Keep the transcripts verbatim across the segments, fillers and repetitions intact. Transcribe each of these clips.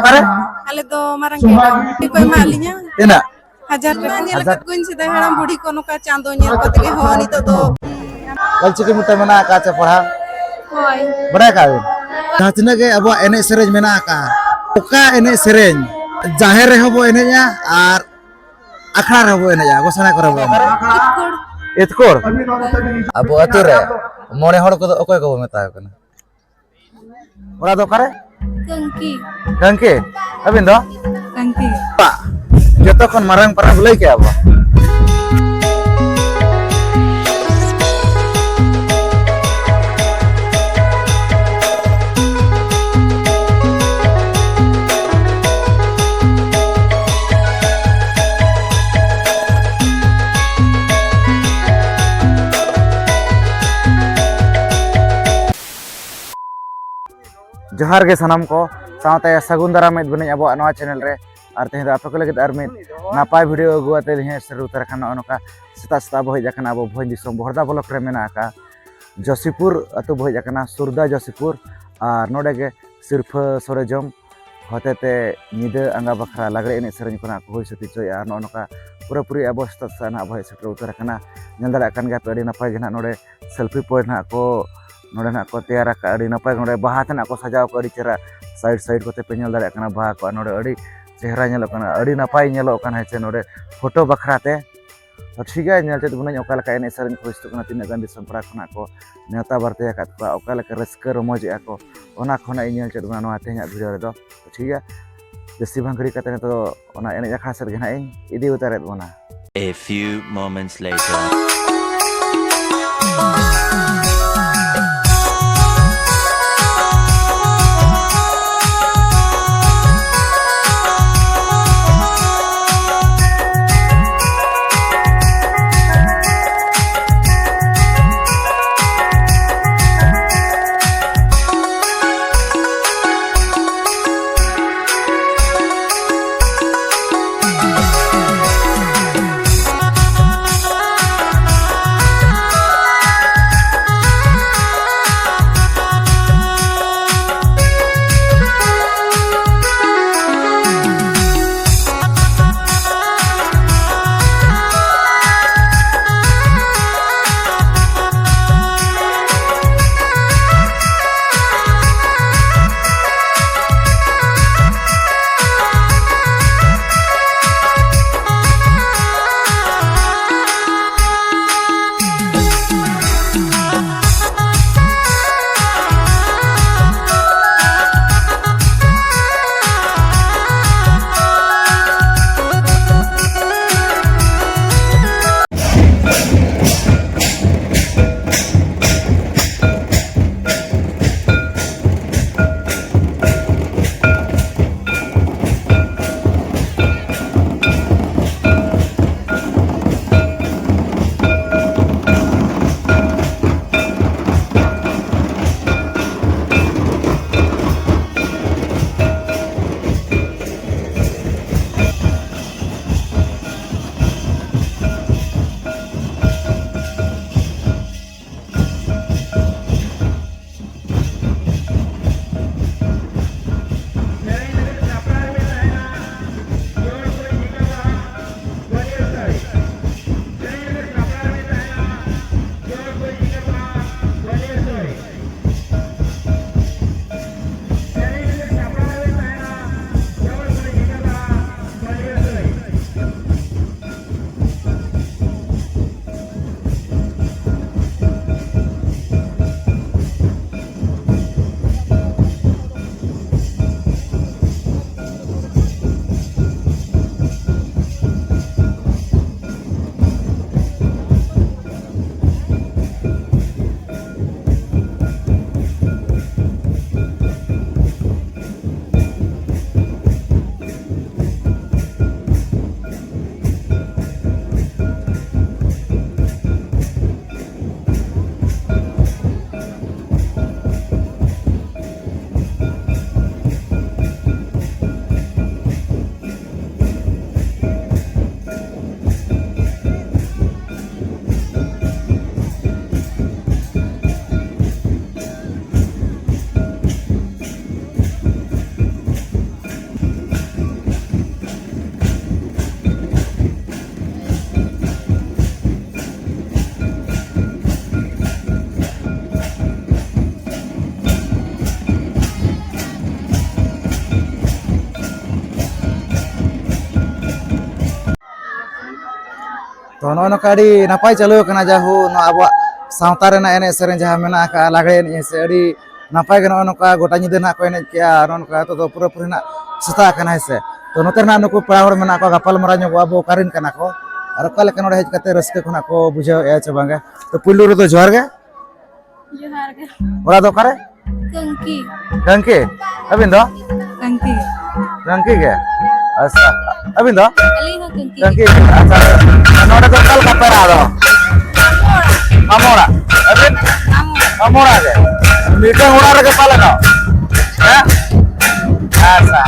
ᱚᱠᱟᱨᱮ? ᱟᱞᱮ ᱫᱚ ᱢᱟᱨᱟᱝ ᱠᱮᱰᱟ ᱠᱚ ᱮᱢᱟᱜ ᱞᱤᱧᱟ᱾ ᱛᱤᱱᱟᱹᱜ? ᱦᱟᱡᱟᱨ ᱴᱟᱠᱟ᱾ ᱧᱮᱞ ᱦᱟᱡᱟᱨ᱾ ᱟᱠᱟᱫ ᱠᱚᱣᱟᱧ ᱥᱮᱫᱟᱭ ᱦᱟᱲᱟᱢ ᱵᱩᱲᱦᱤ ᱠᱚ ᱱᱚᱝᱠᱟ ᱪᱟᱸᱫᱚ ᱧᱮᱞ ᱠᱟᱛᱮ ᱜᱮ᱾ ᱦᱚᱸ, ᱱᱤᱛᱚᱜ ᱫᱚ ᱚᱞᱪᱤᱠᱤ ᱢᱤᱫᱴᱮᱱ ᱢᱮᱱᱟᱜ ᱟᱠᱟᱫ ᱪᱮ ᱯᱟᱲᱦᱟᱣ? ᱦᱳᱭ᱾ ᱵᱟᱲᱟᱭ ᱠᱟᱜ ᱵᱤᱱ? ᱡᱟᱦᱟᱸ ᱛᱤᱱᱟᱹᱜ ᱜᱮ ᱟᱵᱚᱣᱟᱜ ᱮᱱᱮᱡ ᱥᱮᱨᱮᱧ ᱢᱮᱱᱟᱜ ᱟᱠᱟᱫ, ᱚᱠᱟ ᱮᱱᱮᱡ ᱥᱮᱨᱮᱧ ᱡᱟᱦᱮᱨ ᱨᱮᱦᱚᱸ ᱵᱚ ᱮᱱᱮᱡᱼᱟ ᱟᱨ ᱟᱠᱷᱲᱟ ᱨᱮᱦᱚᱸ ᱵᱚ ᱮᱱᱮᱡᱼᱟ, ᱜᱚᱥᱟᱬᱮ ᱠᱚᱨᱮ ᱵᱚ ᱮᱱᱮᱡᱼᱟ? ᱮᱛᱠᱚᱲ᱾ ᱟᱵᱚ ᱟᱹᱛᱩ ᱨᱮ ᱢᱚᱬᱮ ᱦᱚᱲ ᱠᱚᱫᱚ ᱚᱠᱚᱭ ᱠᱚᱵᱚ ᱢᱮᱛᱟ ᱠᱚ ᱠᱟᱱᱟ? ᱚᱲᱟᱜ ᱫᱚ ᱚᱠᱟᱨᱮ? ᱠᱟᱹᱝᱠᱤ᱾ ᱠᱟᱹᱝᱠᱤ? ᱟᱹᱵᱤᱱ ᱫᱚ? ᱠᱟᱹᱝᱠᱤ᱾ ᱡᱚᱛᱚ ᱠᱷᱚᱱ ᱢᱟᱨᱟᱝ ᱯᱚᱨᱚᱵᱽ ᱞᱟᱹᱭ ᱠᱮᱜᱼᱟ ᱵᱚ᱾ ᱡᱚᱦᱟᱨ ᱜᱮ ᱥᱟᱱᱟᱢ ᱠᱚ, ᱥᱟᱶᱛᱮ ᱥᱟᱹᱜᱩᱱ ᱫᱟᱨᱟᱢ ᱮᱫ ᱵᱚᱱᱟᱹᱧ ᱟᱵᱚᱣᱟᱜ ᱱᱚᱣᱟ ᱪᱮᱱᱮᱞ ᱨᱮ᱾ ᱟᱨ ᱛᱮᱦᱮᱧ ᱫᱚ ᱟᱯᱮ ᱠᱚ ᱞᱟᱹᱜᱤᱫ ᱟᱨ ᱢᱤᱫ ᱱᱟᱯᱟᱭ ᱵᱷᱤᱰᱤᱭᱳ ᱟᱹᱜᱩ ᱠᱟᱛᱮ ᱞᱤᱧ ᱦᱮᱡ ᱥᱮᱴᱮᱨ ᱩᱛᱟᱹᱨ ᱟᱠᱟᱱᱟ᱾ ᱱᱚᱜᱼᱚ ᱱᱚᱝᱠᱟ ᱥᱮᱛᱟᱜ ᱥᱮᱛᱟᱜ ᱵᱚ ᱦᱮᱡ ᱟᱠᱟᱱᱟ ᱟᱵᱚ ᱵᱷᱚᱸᱡᱽ ᱫᱤᱥᱚᱢ ᱵᱚᱦᱚᱲᱫᱟ ᱵᱞᱚᱠ ᱨᱮ ᱢᱮᱱᱟᱜ ᱟᱠᱟᱫ ᱡᱚᱥᱤᱯᱩᱨ ᱟᱹᱛᱩ ᱵᱚ ᱦᱮᱡ ᱟᱠᱟᱱᱟ, ᱥᱩᱨᱫᱟ ᱡᱚᱥᱤᱯᱩᱨ᱾ ᱟᱨ ᱱᱚᱰᱮ ᱜᱮ ᱥᱤᱨᱯᱷᱟᱹ ᱥᱚᱨᱮᱡᱚᱢ ᱦᱚᱛᱮᱛᱮ ᱧᱤᱫᱟᱹ ᱟᱸᱜᱟ ᱵᱟᱠᱷᱨᱟ ᱞᱟᱜᱽᱲᱮ ᱮᱱᱮᱡ ᱥᱮᱨᱮᱧ ᱠᱚ ᱱᱟᱜ ᱠᱚ ᱦᱩᱭ ᱥᱟᱹᱛ ᱦᱚᱪᱚᱭᱮᱫᱼᱟ᱾ ᱟᱨ ᱱᱚᱜᱼᱚ ᱱᱚᱝᱠᱟ ᱯᱩᱨᱟᱹᱯᱩᱨᱤ ᱟᱵᱚ ᱥᱮᱛᱟᱜ ᱥᱮᱛᱟᱜ ᱱᱟᱜ ᱵᱚ ᱦᱮᱡ ᱥᱮᱴᱮᱨ ᱩᱛᱟᱹᱨ ᱟᱠᱟᱱᱟ᱾ ᱧᱮᱞ ᱫᱟᱲᱮᱭᱟᱜ ᱠᱟᱱ ᱜᱮᱭᱟ ᱯᱮ, ᱟᱹᱰᱤ ᱱᱟᱯᱟᱭ ᱜᱮ ᱱᱟᱜ ᱱᱚᱰᱮ ᱥᱮᱞᱯᱷᱤ ᱯᱚᱭᱮᱱᱴ ᱱᱟᱜ ᱠᱚ ᱱᱚᱰᱮ ᱱᱟᱜ ᱠᱚ ᱛᱮᱭᱟᱨ ᱟᱠᱟᱫᱼᱟ᱾ ᱟᱹᱰᱤ ᱱᱟᱯᱟᱭ ᱜᱮ ᱱᱚᱰᱮ ᱵᱟᱦᱟ ᱛᱮ ᱱᱟᱜ ᱠᱚ ᱥᱟᱡᱟᱣ ᱟᱠᱟᱫᱼᱟ, ᱟᱹᱰᱤ ᱪᱮᱦᱨᱟ ᱥᱟᱭᱤᱰ ᱥᱟᱭᱤᱰ ᱠᱚᱛᱮ ᱯᱮ ᱧᱮᱞ ᱫᱟᱲᱮᱭᱟᱜ ᱠᱟᱱᱟ ᱵᱟᱦᱟ ᱠᱚ᱾ ᱟᱨ ᱱᱚᱰᱮ ᱟᱹᱰᱤ ᱪᱮᱦᱨᱟ ᱧᱮᱞᱚᱜ ᱠᱟᱱᱟ, ᱟᱹᱰᱤ ᱱᱟᱯᱟᱭ ᱧᱮᱞᱚᱜ ᱠᱟᱱᱟ, ᱦᱮᱸ ᱥᱮ, ᱱᱚᱰᱮ ᱯᱷᱳᱴᱳ ᱵᱟᱠᱷᱨᱟ ᱛᱮ᱾ ᱛᱚ ᱴᱷᱤᱠ ᱜᱮᱭᱟ, ᱧᱮᱞ ᱪᱮᱫ ᱵᱚᱱᱟᱹᱧ ᱚᱠᱟ ᱞᱮᱠᱟ ᱮᱱᱮᱡ ᱥᱮᱨᱮᱧ ᱠᱚ ᱦᱩᱭ ᱥᱟᱹᱛᱚᱜ ᱠᱟᱱᱟ, ᱛᱤᱱᱟᱹᱜ ᱜᱟᱱ ᱫᱤᱥᱚᱢ ᱯᱟᱲᱟ ᱠᱷᱚᱱᱟᱜ ᱠᱚ ᱱᱮᱣᱛᱟ ᱵᱟᱨᱛᱮ ᱟᱠᱟᱫ ᱠᱚᱣᱟ, ᱚᱠᱟ ᱞᱮᱠᱟ ᱨᱟᱹᱥᱠᱟᱹ ᱨᱚᱢᱚᱡᱮᱜᱼᱟ ᱠᱚ, ᱚᱱᱟ ᱠᱷᱚᱱᱟᱜ ᱤᱧ ᱧᱮᱞ ᱪᱮᱫ ᱵᱚᱱᱟ ᱱᱚᱣᱟ ᱛᱮᱦᱮᱧᱟᱜ ᱵᱷᱤᱰᱤᱭᱳ ᱨᱮᱫᱚ᱾ ᱛᱚ ᱴᱷᱤᱠ ᱜᱮᱭᱟ, ᱡᱟᱹᱥᱛᱤ ᱵᱟᱝ ᱜᱷᱟᱹᱲᱤ ᱠᱟᱛᱮ ᱱᱤᱛᱚᱜ ᱫᱚ ᱚᱱᱟ ᱮᱱᱮᱡ ᱟᱠᱷᱲᱟ ᱥᱮᱫ ᱜᱮ ᱱᱟᱜ ᱤᱧ ᱤᱫᱤ ᱩᱛᱟᱹᱨᱮᱫ ᱵᱚᱱᱟ᱾ A few moments later. ᱛᱚ, ᱱᱚᱜᱼᱚᱭ ᱱᱚᱝᱠᱟ ᱟᱹᱰᱤ ᱱᱟᱯᱟᱭ ᱪᱟᱹᱞᱩ ᱟᱠᱟᱱᱟ, ᱡᱟᱦᱳ, ᱱᱚᱣᱟ ᱟᱵᱚᱣᱟᱜ ᱥᱟᱶᱛᱟ ᱨᱮᱱᱟᱜ ᱮᱱᱮᱡ ᱥᱮᱨᱮᱧ ᱡᱟᱦᱟᱸ ᱢᱮᱱᱟᱜ ᱟᱠᱟᱫᱼᱟ, ᱞᱟᱜᱽᱲᱮ ᱮᱱᱮᱡ ᱥᱮ ᱟᱹᱰᱤ ᱱᱟᱯᱟᱭ ᱜᱮ ᱱᱚᱜᱼᱚᱭ ᱱᱚᱝᱠᱟ ᱜᱚᱴᱟ ᱧᱤᱫᱟᱹ ᱱᱟᱦᱟᱜ ᱠᱚ ᱮᱱᱮᱡ ᱠᱮᱜᱼᱟ᱾ ᱟᱨ ᱱᱚᱜᱼᱚ ᱱᱚᱝᱠᱟ ᱱᱤᱛᱚᱜ ᱫᱚ ᱯᱩᱨᱟᱹᱯᱩᱨᱤ ᱱᱟᱦᱟᱜ ᱥᱮᱛᱟᱜ ᱟᱠᱟᱱᱟ, ᱦᱮᱸ ᱥᱮ᱾ ᱛᱚ, ᱱᱚᱛᱮ ᱨᱮᱱᱟᱜ ᱱᱩᱠᱩ ᱯᱮᱲᱟ ᱦᱚᱲ ᱢᱮᱱᱟᱜ ᱠᱚᱣᱟ, ᱜᱟᱯᱟᱞ ᱢᱟᱨᱟᱣ ᱧᱚᱜᱚᱜᱼᱟ ᱵᱚ, ᱚᱠᱟ ᱨᱮᱱ ᱠᱟᱱᱟ ᱠᱚ ᱟᱨ ᱚᱠᱟ ᱞᱮᱠᱟ ᱱᱚᱰᱮ ᱦᱮᱡ ᱠᱟᱛᱮ ᱨᱟᱹᱥᱠᱟᱹ ᱠᱷᱚᱱᱟᱜ ᱠᱚ ᱵᱩᱡᱷᱟᱹᱣᱮᱫᱼᱟ ᱪᱮ ᱵᱟᱝᱟ᱾ ᱛᱚ, ᱯᱩᱭᱞᱩ ᱨᱮᱫᱚ ᱡᱚᱦᱟᱨ ᱜᱮ᱾ ᱡᱚᱦᱟᱨ ᱜᱮ᱾ ᱚᱲᱟᱜ ᱫᱚ ᱚᱠᱟᱨᱮ? ᱠᱟᱹᱝᱠᱤ᱾ ᱠᱟᱹᱝᱠᱤ? ᱟᱹᱵᱤᱱ ᱫᱚ? ᱠᱟᱹᱝᱠᱤ᱾ ᱠᱟᱹᱝᱠᱤ ᱜᱮ? ᱟᱪᱪᱷᱟ᱾ ᱟᱹᱵᱤᱱ ᱫᱚ? ᱟᱹᱞᱤᱧ ᱦᱚᱸ ᱠᱟᱹᱝᱠᱤ᱾ ᱠᱟᱹᱝᱠᱤ᱾ ᱟᱪᱪᱷᱟ᱾ ᱱᱚᱰᱮ ᱫᱚ ᱚᱠᱟ ᱞᱮᱠᱟ ᱯᱮᱲᱟ ᱫᱚ? ᱢᱟᱢᱚ ᱚᱲᱟᱜ᱾ ᱟᱹᱵᱤᱱ? ᱢᱟᱢᱚ ᱚᱲᱟᱜ᱾ ᱢᱟᱢᱚ ᱚᱲᱟᱜ ᱜᱮ? ᱢᱤᱫᱴᱟᱝ ᱚᱲᱟᱜ ᱨᱮᱜᱮ ᱯᱟᱞᱮᱱᱚᱜ? ᱦᱮᱸ? ᱟᱪᱪᱷᱟ᱾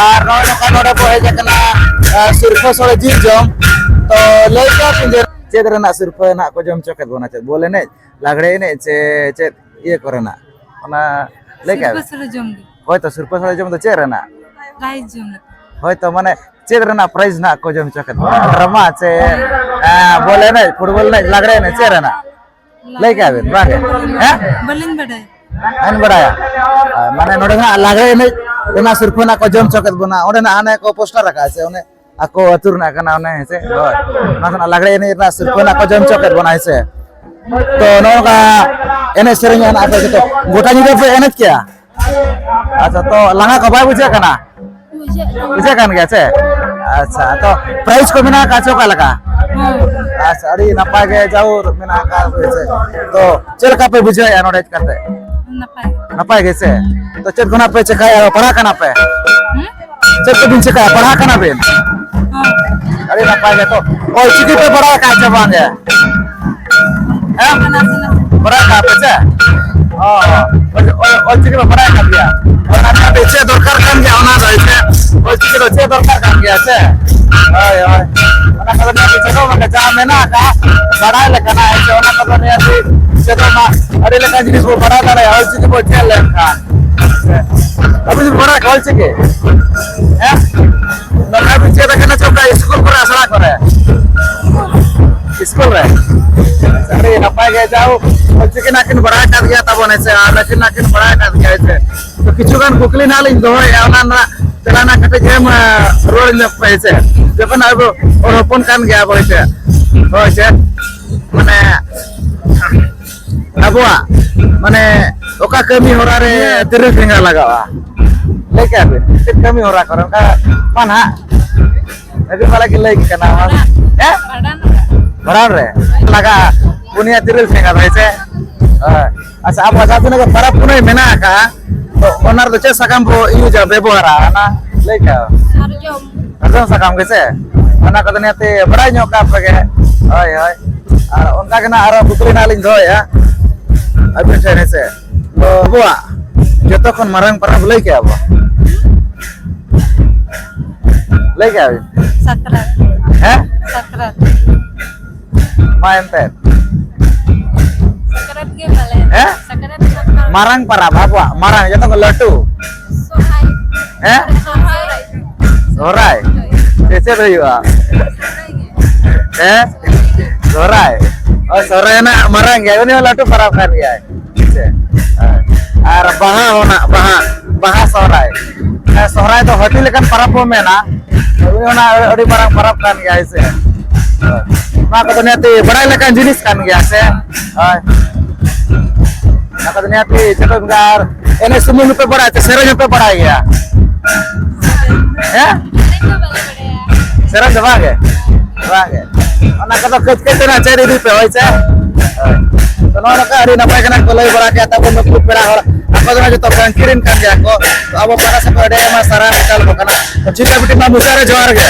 ᱟᱨ ᱱᱚᱜᱼᱚᱭ ᱱᱚᱝᱠᱟ ᱱᱚᱰᱮ ᱵᱚ ᱦᱮᱡ ᱟᱠᱟᱱᱟ, ᱟᱨ ᱥᱤᱨᱯᱟᱹ ᱥᱳᱲᱮ ᱡᱤᱞ ᱡᱚᱢ᱾ ᱛᱚ, ᱞᱟᱹᱭ ᱠᱮᱭᱟ ᱵᱤᱱ ᱡᱮ ᱪᱮᱫ ᱨᱮᱱᱟᱜ ᱥᱤᱨᱯᱟᱹ ᱱᱟᱜ ᱠᱚ ᱡᱚᱢ ᱦᱚᱪᱚ ᱠᱮᱫ ᱵᱚᱱᱟ? ᱪᱮᱫ ᱵᱚᱞ ᱮᱱᱮᱡ? ᱞᱟᱜᱽᱲᱮ ᱮᱱᱮᱡ ᱪᱮ ᱪᱮᱫ ᱤᱭᱟᱹ ᱠᱚᱨᱮᱱᱟᱜ? ᱚᱱᱟ ᱞᱟᱹᱭ ᱠᱟᱜ ᱥᱤᱨᱯᱟᱹ ᱵᱤᱱ᱾ ᱥᱟᱞᱟᱜ ᱡᱚᱢ ᱜᱮ᱾ ᱦᱳᱭ ᱛᱚ, ᱥᱤᱨᱯᱟᱹ ᱥᱟᱞᱟᱜ ᱡᱚᱢ ᱫᱚ ᱪᱮᱫ ᱨᱮᱱᱟᱜ? ᱯᱨᱟᱭᱤᱡᱽ ᱡᱚᱢ ᱞᱮᱠᱟ᱾ ᱦᱳᱭ ᱛᱚ, ᱢᱟᱱᱮ ᱪᱮᱫ ᱨᱮᱱᱟᱜ ᱯᱨᱟᱭᱤᱡᱽ ᱱᱟᱜ ᱠᱚ ᱡᱚᱢ ᱦᱚᱪᱚ ᱠᱮᱫ ᱵᱚᱱᱟ? ᱰᱨᱟᱢᱟ ᱪᱮ, ᱮᱸ, ᱵᱚᱞ ᱮᱱᱮᱡ, ᱯᱷᱩᱴᱵᱚᱞ ᱮᱱᱮᱡ, ᱞᱟᱜᱽᱲᱮ ᱮᱱᱮᱡ, ᱪᱮᱫ ᱨᱮᱱᱟᱜ? ᱞᱟᱹᱭ ᱠᱟᱜ ᱵᱤᱱ, ᱵᱟᱝ ᱜᱮ? ᱦᱮᱸ? ᱵᱟᱹᱞᱤᱧ ᱵᱟᱰᱟᱭᱟ᱾ ᱵᱟᱹᱧ ᱵᱟᱰᱟᱭᱟ᱾ ᱟᱨ ᱢᱟᱱᱮ ᱱᱚᱰᱮ ᱫᱚ ᱦᱟᱸᱜ ᱞᱟᱜᱽᱲᱮ ᱮᱱᱮᱡ ᱨᱮᱱᱟᱜ ᱥᱤᱨᱯᱟᱹ ᱱᱟᱜ ᱠᱚ ᱡᱚᱢ ᱦᱚᱪᱚ ᱠᱮᱫ ᱵᱚᱱᱟ᱾ ᱚᱸᱰᱮ ᱱᱟᱜ ᱦᱟᱱᱮ ᱠᱚ ᱯᱳᱥᱴᱟᱨ ᱟᱠᱟᱫᱼᱟ ᱥᱮ, ᱚᱱᱮ ᱟᱠᱚ ᱟᱹᱛᱩ ᱨᱮᱱᱟᱜ ᱠᱟᱱᱟ ᱚᱱᱮ, ᱦᱮᱸ ᱥᱮ? ᱦᱳᱭ᱾ ᱚᱱᱟ ᱠᱷᱚᱱᱟᱜ ᱞᱟᱜᱽᱲᱮ ᱮᱱᱮᱡ ᱨᱮᱱᱟᱜ ᱥᱤᱨᱯᱟᱹ ᱱᱟᱜ ᱠᱚ ᱡᱚᱢ ᱦᱚᱪᱚ ᱠᱮᱫ ᱵᱚᱱᱟ, ᱦᱮᱸ ᱥᱮ? ᱛᱚ, ᱱᱚᱜᱼᱚ ᱱᱚᱝᱠᱟ ᱮᱱᱮᱡ ᱥᱮᱨᱮᱧ ᱟᱱ ᱟᱯᱮ ᱡᱚᱛᱚ ᱜᱚᱴᱟ ᱧᱤᱫᱟᱹ ᱯᱮ ᱮᱱᱮᱡ ᱠᱮᱜᱼᱟ? ᱟᱪᱪᱷᱟ, ᱛᱚ ᱞᱟᱸᱜᱟ ᱠᱚ ᱵᱟᱭ ᱵᱩᱡᱷᱟᱹᱜ ᱠᱟᱱᱟ? ᱵᱩᱡᱷᱟᱹᱜ ᱠᱟᱱᱟ᱾ ᱵᱩᱡᱷᱟᱹᱜ ᱠᱟᱱ ᱜᱮᱭᱟ ᱪᱮ? ᱟᱪᱪᱷᱟ, ᱛᱚ ᱯᱨᱟᱭᱤᱡᱽ ᱠᱚ ᱢᱮᱱᱟᱜ ᱟᱠᱟᱫ ᱪᱮ ᱚᱠᱟ ᱞᱮᱠᱟ? ᱦᱮᱸ᱾ ᱟᱪᱪᱷᱟ, ᱟᱹᱰᱤ ᱱᱟᱯᱟᱭ ᱜᱮ ᱡᱟᱣ ᱢᱮᱱᱟᱜ ᱟᱠᱟᱫ ᱯᱮ ᱪᱮ᱾ ᱛᱚ ᱪᱮᱫ ᱞᱮᱠᱟ ᱯᱮ ᱵᱩᱡᱷᱟᱹᱣᱮᱫᱼᱟ ᱱᱚᱰᱮ ᱦᱮᱡ ᱠᱟᱛᱮ? ᱱᱟᱯᱟᱭ᱾ ᱱᱟᱯᱟᱭ ᱜᱮ ᱪᱮ? ᱛᱚ ᱪᱮᱫ ᱠᱷᱚᱱᱟᱜ ᱯᱮ ᱪᱮᱠᱟᱭᱟ? ᱯᱟᱲᱦᱟᱜ ᱠᱟᱱᱟ ᱯᱮ? ᱦᱮᱸ? ᱪᱮᱫ ᱠᱚᱵᱤᱱ ᱪᱮᱠᱟᱭᱟ? ᱯᱟᱲᱦᱟᱜ ᱠᱟᱱᱟ ᱵᱤᱱ? ᱦᱮᱸ᱾ ᱟᱹᱰᱤ ᱱᱟᱯᱟᱭ ᱜᱮ᱾ ᱛᱚ ᱚᱞ ᱪᱤᱠᱤ ᱯᱮ ᱵᱟᱲᱟᱭ ᱟᱠᱟᱫ ᱪᱮ ᱵᱟᱝ ᱜᱮ? ᱦᱮᱸ? ᱱᱟᱥᱮ ᱱᱟᱥᱮ᱾ ᱵᱟᱲᱟᱭ ᱠᱟᱜ ᱯᱮ ᱪᱮ? ᱚ, ᱚ, ᱚᱞ ᱪᱤᱠᱤ ᱯᱮ ᱵᱟᱲᱟᱭ ᱠᱟᱜ ᱜᱮᱭᱟ? ᱚᱱᱟ ᱫᱚ ᱪᱮᱫ ᱫᱚᱨᱠᱟᱨ ᱠᱟᱱ ᱜᱮᱭᱟ, ᱚᱱᱟ ᱫᱚ ᱪᱮᱫ? ᱚᱞ ᱪᱤᱠᱤ ᱫᱚ ᱪᱮᱫ ᱫᱚᱨᱠᱟᱨ ᱠᱟᱱ ᱜᱮᱭᱟ ᱥᱮ? ᱦᱳᱭ, ᱦᱳᱭ᱾ ᱚᱱᱟ ᱠᱚᱫᱚ ᱱᱤᱭᱟᱹ ᱪᱮᱫᱚᱜ ᱢᱟᱱᱮ ᱡᱟᱦᱟᱸ ᱢᱮᱱᱟᱜ ᱟᱠᱟᱫ, ᱵᱟᱲᱟᱭ ᱞᱮᱠᱟᱱᱟᱜ, ᱦᱮᱸ ᱥᱮ? ᱚᱱᱟ ᱠᱚᱫᱚ ᱱᱤᱭᱟᱹ ᱪᱮᱫᱚᱜ ᱢᱟ, ᱟᱹᱰᱤ ᱞᱮᱠᱟᱱ ᱡᱤᱱᱤᱥ ᱵᱚ ᱵᱟᱲᱟᱭ ᱫᱟᱲᱮᱭᱟᱜᱼᱟ, ᱚᱞ ᱪᱤᱠᱤ ᱵᱚ ᱪᱮᱫ ᱞᱮᱱᱠᱷᱟᱱ᱾ ᱟᱵᱚ ᱡᱩᱫᱤ ᱵᱟᱲᱟᱭ ᱠᱷᱟᱱ ᱚᱞ ᱪᱤᱠᱤ, ᱦᱮᱸ? ᱱᱚᱝᱠᱟ ᱵᱤᱱ ᱪᱮᱫ ᱟᱠᱟᱱᱟ ᱪᱮ ᱚᱱᱠᱟ ᱤᱥᱠᱩᱞ ᱠᱚᱨᱮ, ᱟᱥᱲᱟ ᱠᱚᱨᱮ? ᱤᱥᱠᱩᱞ ᱨᱮ? ᱟᱹᱰᱤ ᱱᱟᱯᱟᱭ ᱜᱮ, ᱡᱟᱣ ᱚᱞ ᱪᱤᱠᱤ ᱱᱟᱜ ᱠᱤᱱ ᱵᱟᱲᱟᱭ ᱠᱟᱫ ᱜᱮᱭᱟ ᱛᱟᱵᱚᱱ, ᱦᱮᱸ ᱥᱮ? ᱟᱨ ᱱᱟᱹᱠᱤᱱ ᱱᱟᱜ ᱠᱤᱱ ᱵᱟᱲᱟᱭ ᱠᱟᱫ ᱜᱮᱭᱟ, ᱦᱮᱸ ᱥᱮ? ᱛᱚ ᱠᱤᱪᱷᱩ ᱜᱟᱱ ᱠᱩᱠᱞᱤ ᱱᱟᱜ ᱞᱤᱧ ᱫᱚᱦᱚᱭᱮᱫᱼᱟ, ᱚᱱᱟ ᱨᱮᱱᱟᱜ ᱛᱮᱞᱟ ᱱᱟᱜ ᱠᱟᱹᱴᱤᱡ ᱮᱢ, ᱮ, ᱨᱩᱣᱟᱹᱲ ᱧᱚᱜ ᱯᱮ, ᱦᱮᱸ ᱥᱮ? ᱡᱚᱠᱷᱚᱱ ᱟᱵᱚ ᱦᱚᱲ ᱦᱚᱯᱚᱱ ᱠᱟᱱ ᱜᱮᱭᱟ ᱵᱚ, ᱦᱮᱸ ᱥᱮ? ᱦᱳᱭ ᱥᱮ, ᱢᱟᱱᱮ ᱟᱵᱚᱣᱟᱜ ᱢᱟᱱᱮ ᱚᱠᱟ ᱠᱟᱹᱢᱤ ᱦᱚᱨᱟ ᱨᱮ ᱛᱤᱨᱤᱞ ᱴᱷᱮᱸᱜᱟ ᱞᱟᱜᱟᱜᱼᱟ? ᱞᱟᱹᱭ ᱠᱮᱜᱼᱟ ᱵᱤᱱ, ᱪᱮᱫ ᱠᱟᱹᱢᱤ ᱦᱚᱨᱟ ᱠᱚᱨᱮ ᱚᱱᱠᱟ ᱢᱟ ᱱᱟᱦᱟᱜ ᱟᱹᱵᱤᱱ ᱵᱟᱞᱟ ᱜᱮ ᱞᱟᱹᱭ ᱠᱟᱱᱟ, ᱦᱮᱸ? ᱵᱷᱟᱸᱰᱟᱱ ᱨᱮ ᱞᱟᱜᱟᱜᱼᱟ ᱯᱩᱱᱭᱟ ᱛᱤᱨᱤᱞ ᱴᱷᱮᱸᱜᱟ, ᱦᱳᱭ ᱥᱮ? ᱦᱳᱭ᱾ ᱟᱪᱪᱷᱟ, ᱟᱵᱚᱣᱟᱜ ᱡᱟᱦᱟᱸ ᱛᱤᱱᱟᱹᱜ ᱜᱮ ᱯᱟᱨᱟᱵᱽ ᱯᱩᱱᱟᱹᱭ ᱢᱮᱱᱟᱜ ᱟᱠᱟᱫᱼᱟ, ᱛᱚ ᱚᱱᱟ ᱨᱮᱫᱚ ᱪᱮᱫ ᱥᱟᱠᱟᱢ ᱵᱚ ᱤᱭᱩᱡᱟ, ᱵᱮᱵᱚᱦᱟᱨᱟ, ᱚᱱᱟ ᱞᱟᱹᱭ ᱠᱮᱜᱼᱟ? ᱥᱟᱨᱡᱚᱢ᱾ ᱥᱟᱨᱡᱚᱢ ᱥᱟᱠᱟᱢ ᱜᱮᱥᱮ? ᱚᱱᱟ ᱠᱚᱫᱚ ᱱᱤᱦᱟᱹᱛᱤ ᱵᱟᱲᱟᱭ ᱧᱚᱜ ᱠᱟᱜ ᱯᱮ ᱜᱮ᱾ ᱦᱳᱭ, ᱦᱳᱭ᱾ ᱟᱨ ᱚᱱᱠᱟ ᱜᱮ ᱱᱟᱜ ᱟᱨᱚ ᱠᱩᱠᱞᱤ ᱱᱟᱜ ᱞᱤᱧ ᱫᱚᱦᱚᱭᱮᱫᱼᱟ ᱟᱹᱵᱤᱱ ᱴᱷᱮᱱ, ᱦᱮᱸ ᱥᱮ? ᱛᱚ ᱟᱵᱚᱣᱟᱜ ᱡᱚᱛᱚ ᱠᱷᱚᱱ ᱢᱟᱨᱟᱝ ᱯᱚᱨᱚᱵᱽ ᱞᱟᱹᱭ ᱠᱮᱜᱼᱟ ᱵᱚ? ᱞᱟᱹᱭ ᱠᱮᱜᱼᱟ ᱵᱤᱱ? ᱥᱟᱠᱨᱟᱛ᱾ ᱦᱮᱸ? ᱥᱟᱠᱨᱟᱛ᱾ ᱢᱟ ᱮᱱᱛᱮᱫ᱾ ᱥᱟᱠᱨᱟᱛ ᱜᱮ ᱯᱟᱞᱮᱱ᱾ ᱦᱮᱸ? ᱥᱟᱠᱨᱟᱛ ᱜᱮ ᱯᱟᱞᱮᱱ᱾ ᱢᱟᱨᱟᱝ ᱯᱟᱨᱟᱵᱽ, ᱟᱵᱚᱣᱟᱜ ᱢᱟᱨᱟᱝ, ᱡᱚᱛᱚ ᱠᱷᱚᱱ ᱞᱟᱹᱴᱩ᱾ ᱥᱚᱦᱨᱟᱭ᱾ ᱦᱮᱸ? ᱥᱚᱦᱨᱟᱭ᱾ ᱥᱚᱦᱨᱟᱭ? ᱪᱮᱫ, ᱪᱮᱫ ᱦᱩᱭᱩᱜᱼᱟ? ᱥᱚᱦᱨᱟᱭ ᱜᱮ᱾ ᱦᱮᱸ? ᱥᱚᱦᱨᱟᱭ? ᱦᱳᱭ, ᱥᱚᱦᱨᱟᱭ ᱨᱮᱱᱟᱜ ᱢᱟᱨᱟᱝ ᱜᱮᱭᱟ, ᱩᱱᱤ ᱦᱚᱸ ᱞᱟᱹᱴᱩ ᱯᱟᱨᱟᱵᱽ ᱠᱟᱱ ᱜᱮᱭᱟᱭ᱾ ᱦᱮᱸ ᱥᱮ? ᱟᱨ ᱵᱟᱦᱟ ᱦᱚᱸ ᱱᱟᱜ, ᱵᱟᱦᱟ, ᱵᱟᱦᱟ ᱥᱚᱦᱨᱟᱭ᱾ ᱦᱮᱸ, ᱥᱚᱦᱨᱟᱭ ᱫᱚ ᱦᱟᱹᱛᱤ ᱞᱮᱠᱟᱱ ᱯᱟᱨᱟᱵᱽ ᱵᱚ ᱢᱮᱱᱟ᱾ ᱦᱳᱭ, ᱚᱱᱟ ᱟᱹᱰᱤ ᱢᱟᱨᱟᱝ ᱯᱚᱨᱚᱵᱽ ᱠᱟᱱ ᱜᱮᱭᱟ, ᱦᱮᱸ ᱥᱮ? ᱦᱳᱭ᱾ ᱱᱚᱣᱟ ᱠᱚᱫᱚ ᱱᱤᱦᱟᱹᱛᱤ ᱵᱟᱲᱟᱭ ᱞᱮᱠᱟᱱ ᱡᱤᱱᱤᱥ ᱠᱟᱱ ᱜᱮᱭᱟ, ᱥᱮ? ᱦᱳᱭ᱾ ᱱᱚᱣᱟ ᱠᱚᱫᱚ ᱱᱤᱦᱟᱹᱛᱤ ᱪᱮᱫ ᱠᱚ ᱢᱮᱛᱟᱜᱼᱟ, ᱟᱨ ᱮᱱᱮᱡ ᱥᱩᱢᱩᱝ ᱜᱮᱯᱮ ᱵᱟᱲᱟᱭᱟ ᱥᱮ ᱥᱮᱨᱮᱧ ᱦᱚᱸᱯᱮ ᱵᱟᱲᱟᱭ ᱜᱮᱭᱟ? ᱦᱮᱸ? ᱥᱮᱨᱮᱧ ᱫᱚ ᱵᱟᱞᱮ ᱵᱟᱲᱟᱭᱟ᱾ ᱥᱮᱨᱮᱧ ᱫᱚ ᱵᱟᱝ ᱜᱮ? ᱵᱟᱝ ᱜᱮ᱾ ᱚᱱᱟ ᱠᱚᱫᱚ ᱠᱟᱹᱡ ᱠᱟᱹᱡ ᱛᱮ ᱱᱟᱜ ᱪᱮᱫ ᱤᱫᱤ ᱯᱮ, ᱦᱳᱭ ᱥᱮ? ᱦᱳᱭ᱾ ᱛᱚ, ᱱᱚᱣᱟ ᱞᱮᱠᱟ ᱟᱹᱰᱤ ᱱᱟᱯᱟᱭ ᱠᱟᱱᱟ ᱠᱚ ᱞᱟᱹᱭ ᱵᱟᱲᱟ ᱠᱮᱫᱟ, ᱛᱟᱵᱚ ᱱᱩᱠᱩ ᱯᱮᱲᱟ ᱦᱚᱲ, ᱟᱠᱚ ᱫᱚ ᱱᱟᱜ ᱡᱚᱛᱚ ᱯᱷᱨᱮᱱᱰ ᱠᱟᱱ ᱜᱮᱭᱟ ᱠᱚ᱾ ᱛᱚ, ᱟᱵᱚ ᱯᱟᱦᱴᱟ ᱥᱮᱫ ᱠᱷᱚᱱ ᱟᱹᱰᱤ ᱟᱭᱢᱟ ᱥᱟᱨᱦᱟᱣ ᱪᱟᱞ ᱟᱠᱚ ᱠᱟᱱᱟ᱾ ᱛᱚ, ᱴᱷᱤᱠ ᱜᱮᱭᱟ, ᱵᱤᱴᱤ, ᱢᱟ ᱢᱩᱪᱟᱹᱫ ᱨᱮ ᱡᱚᱦᱟᱨ ᱜᱮ᱾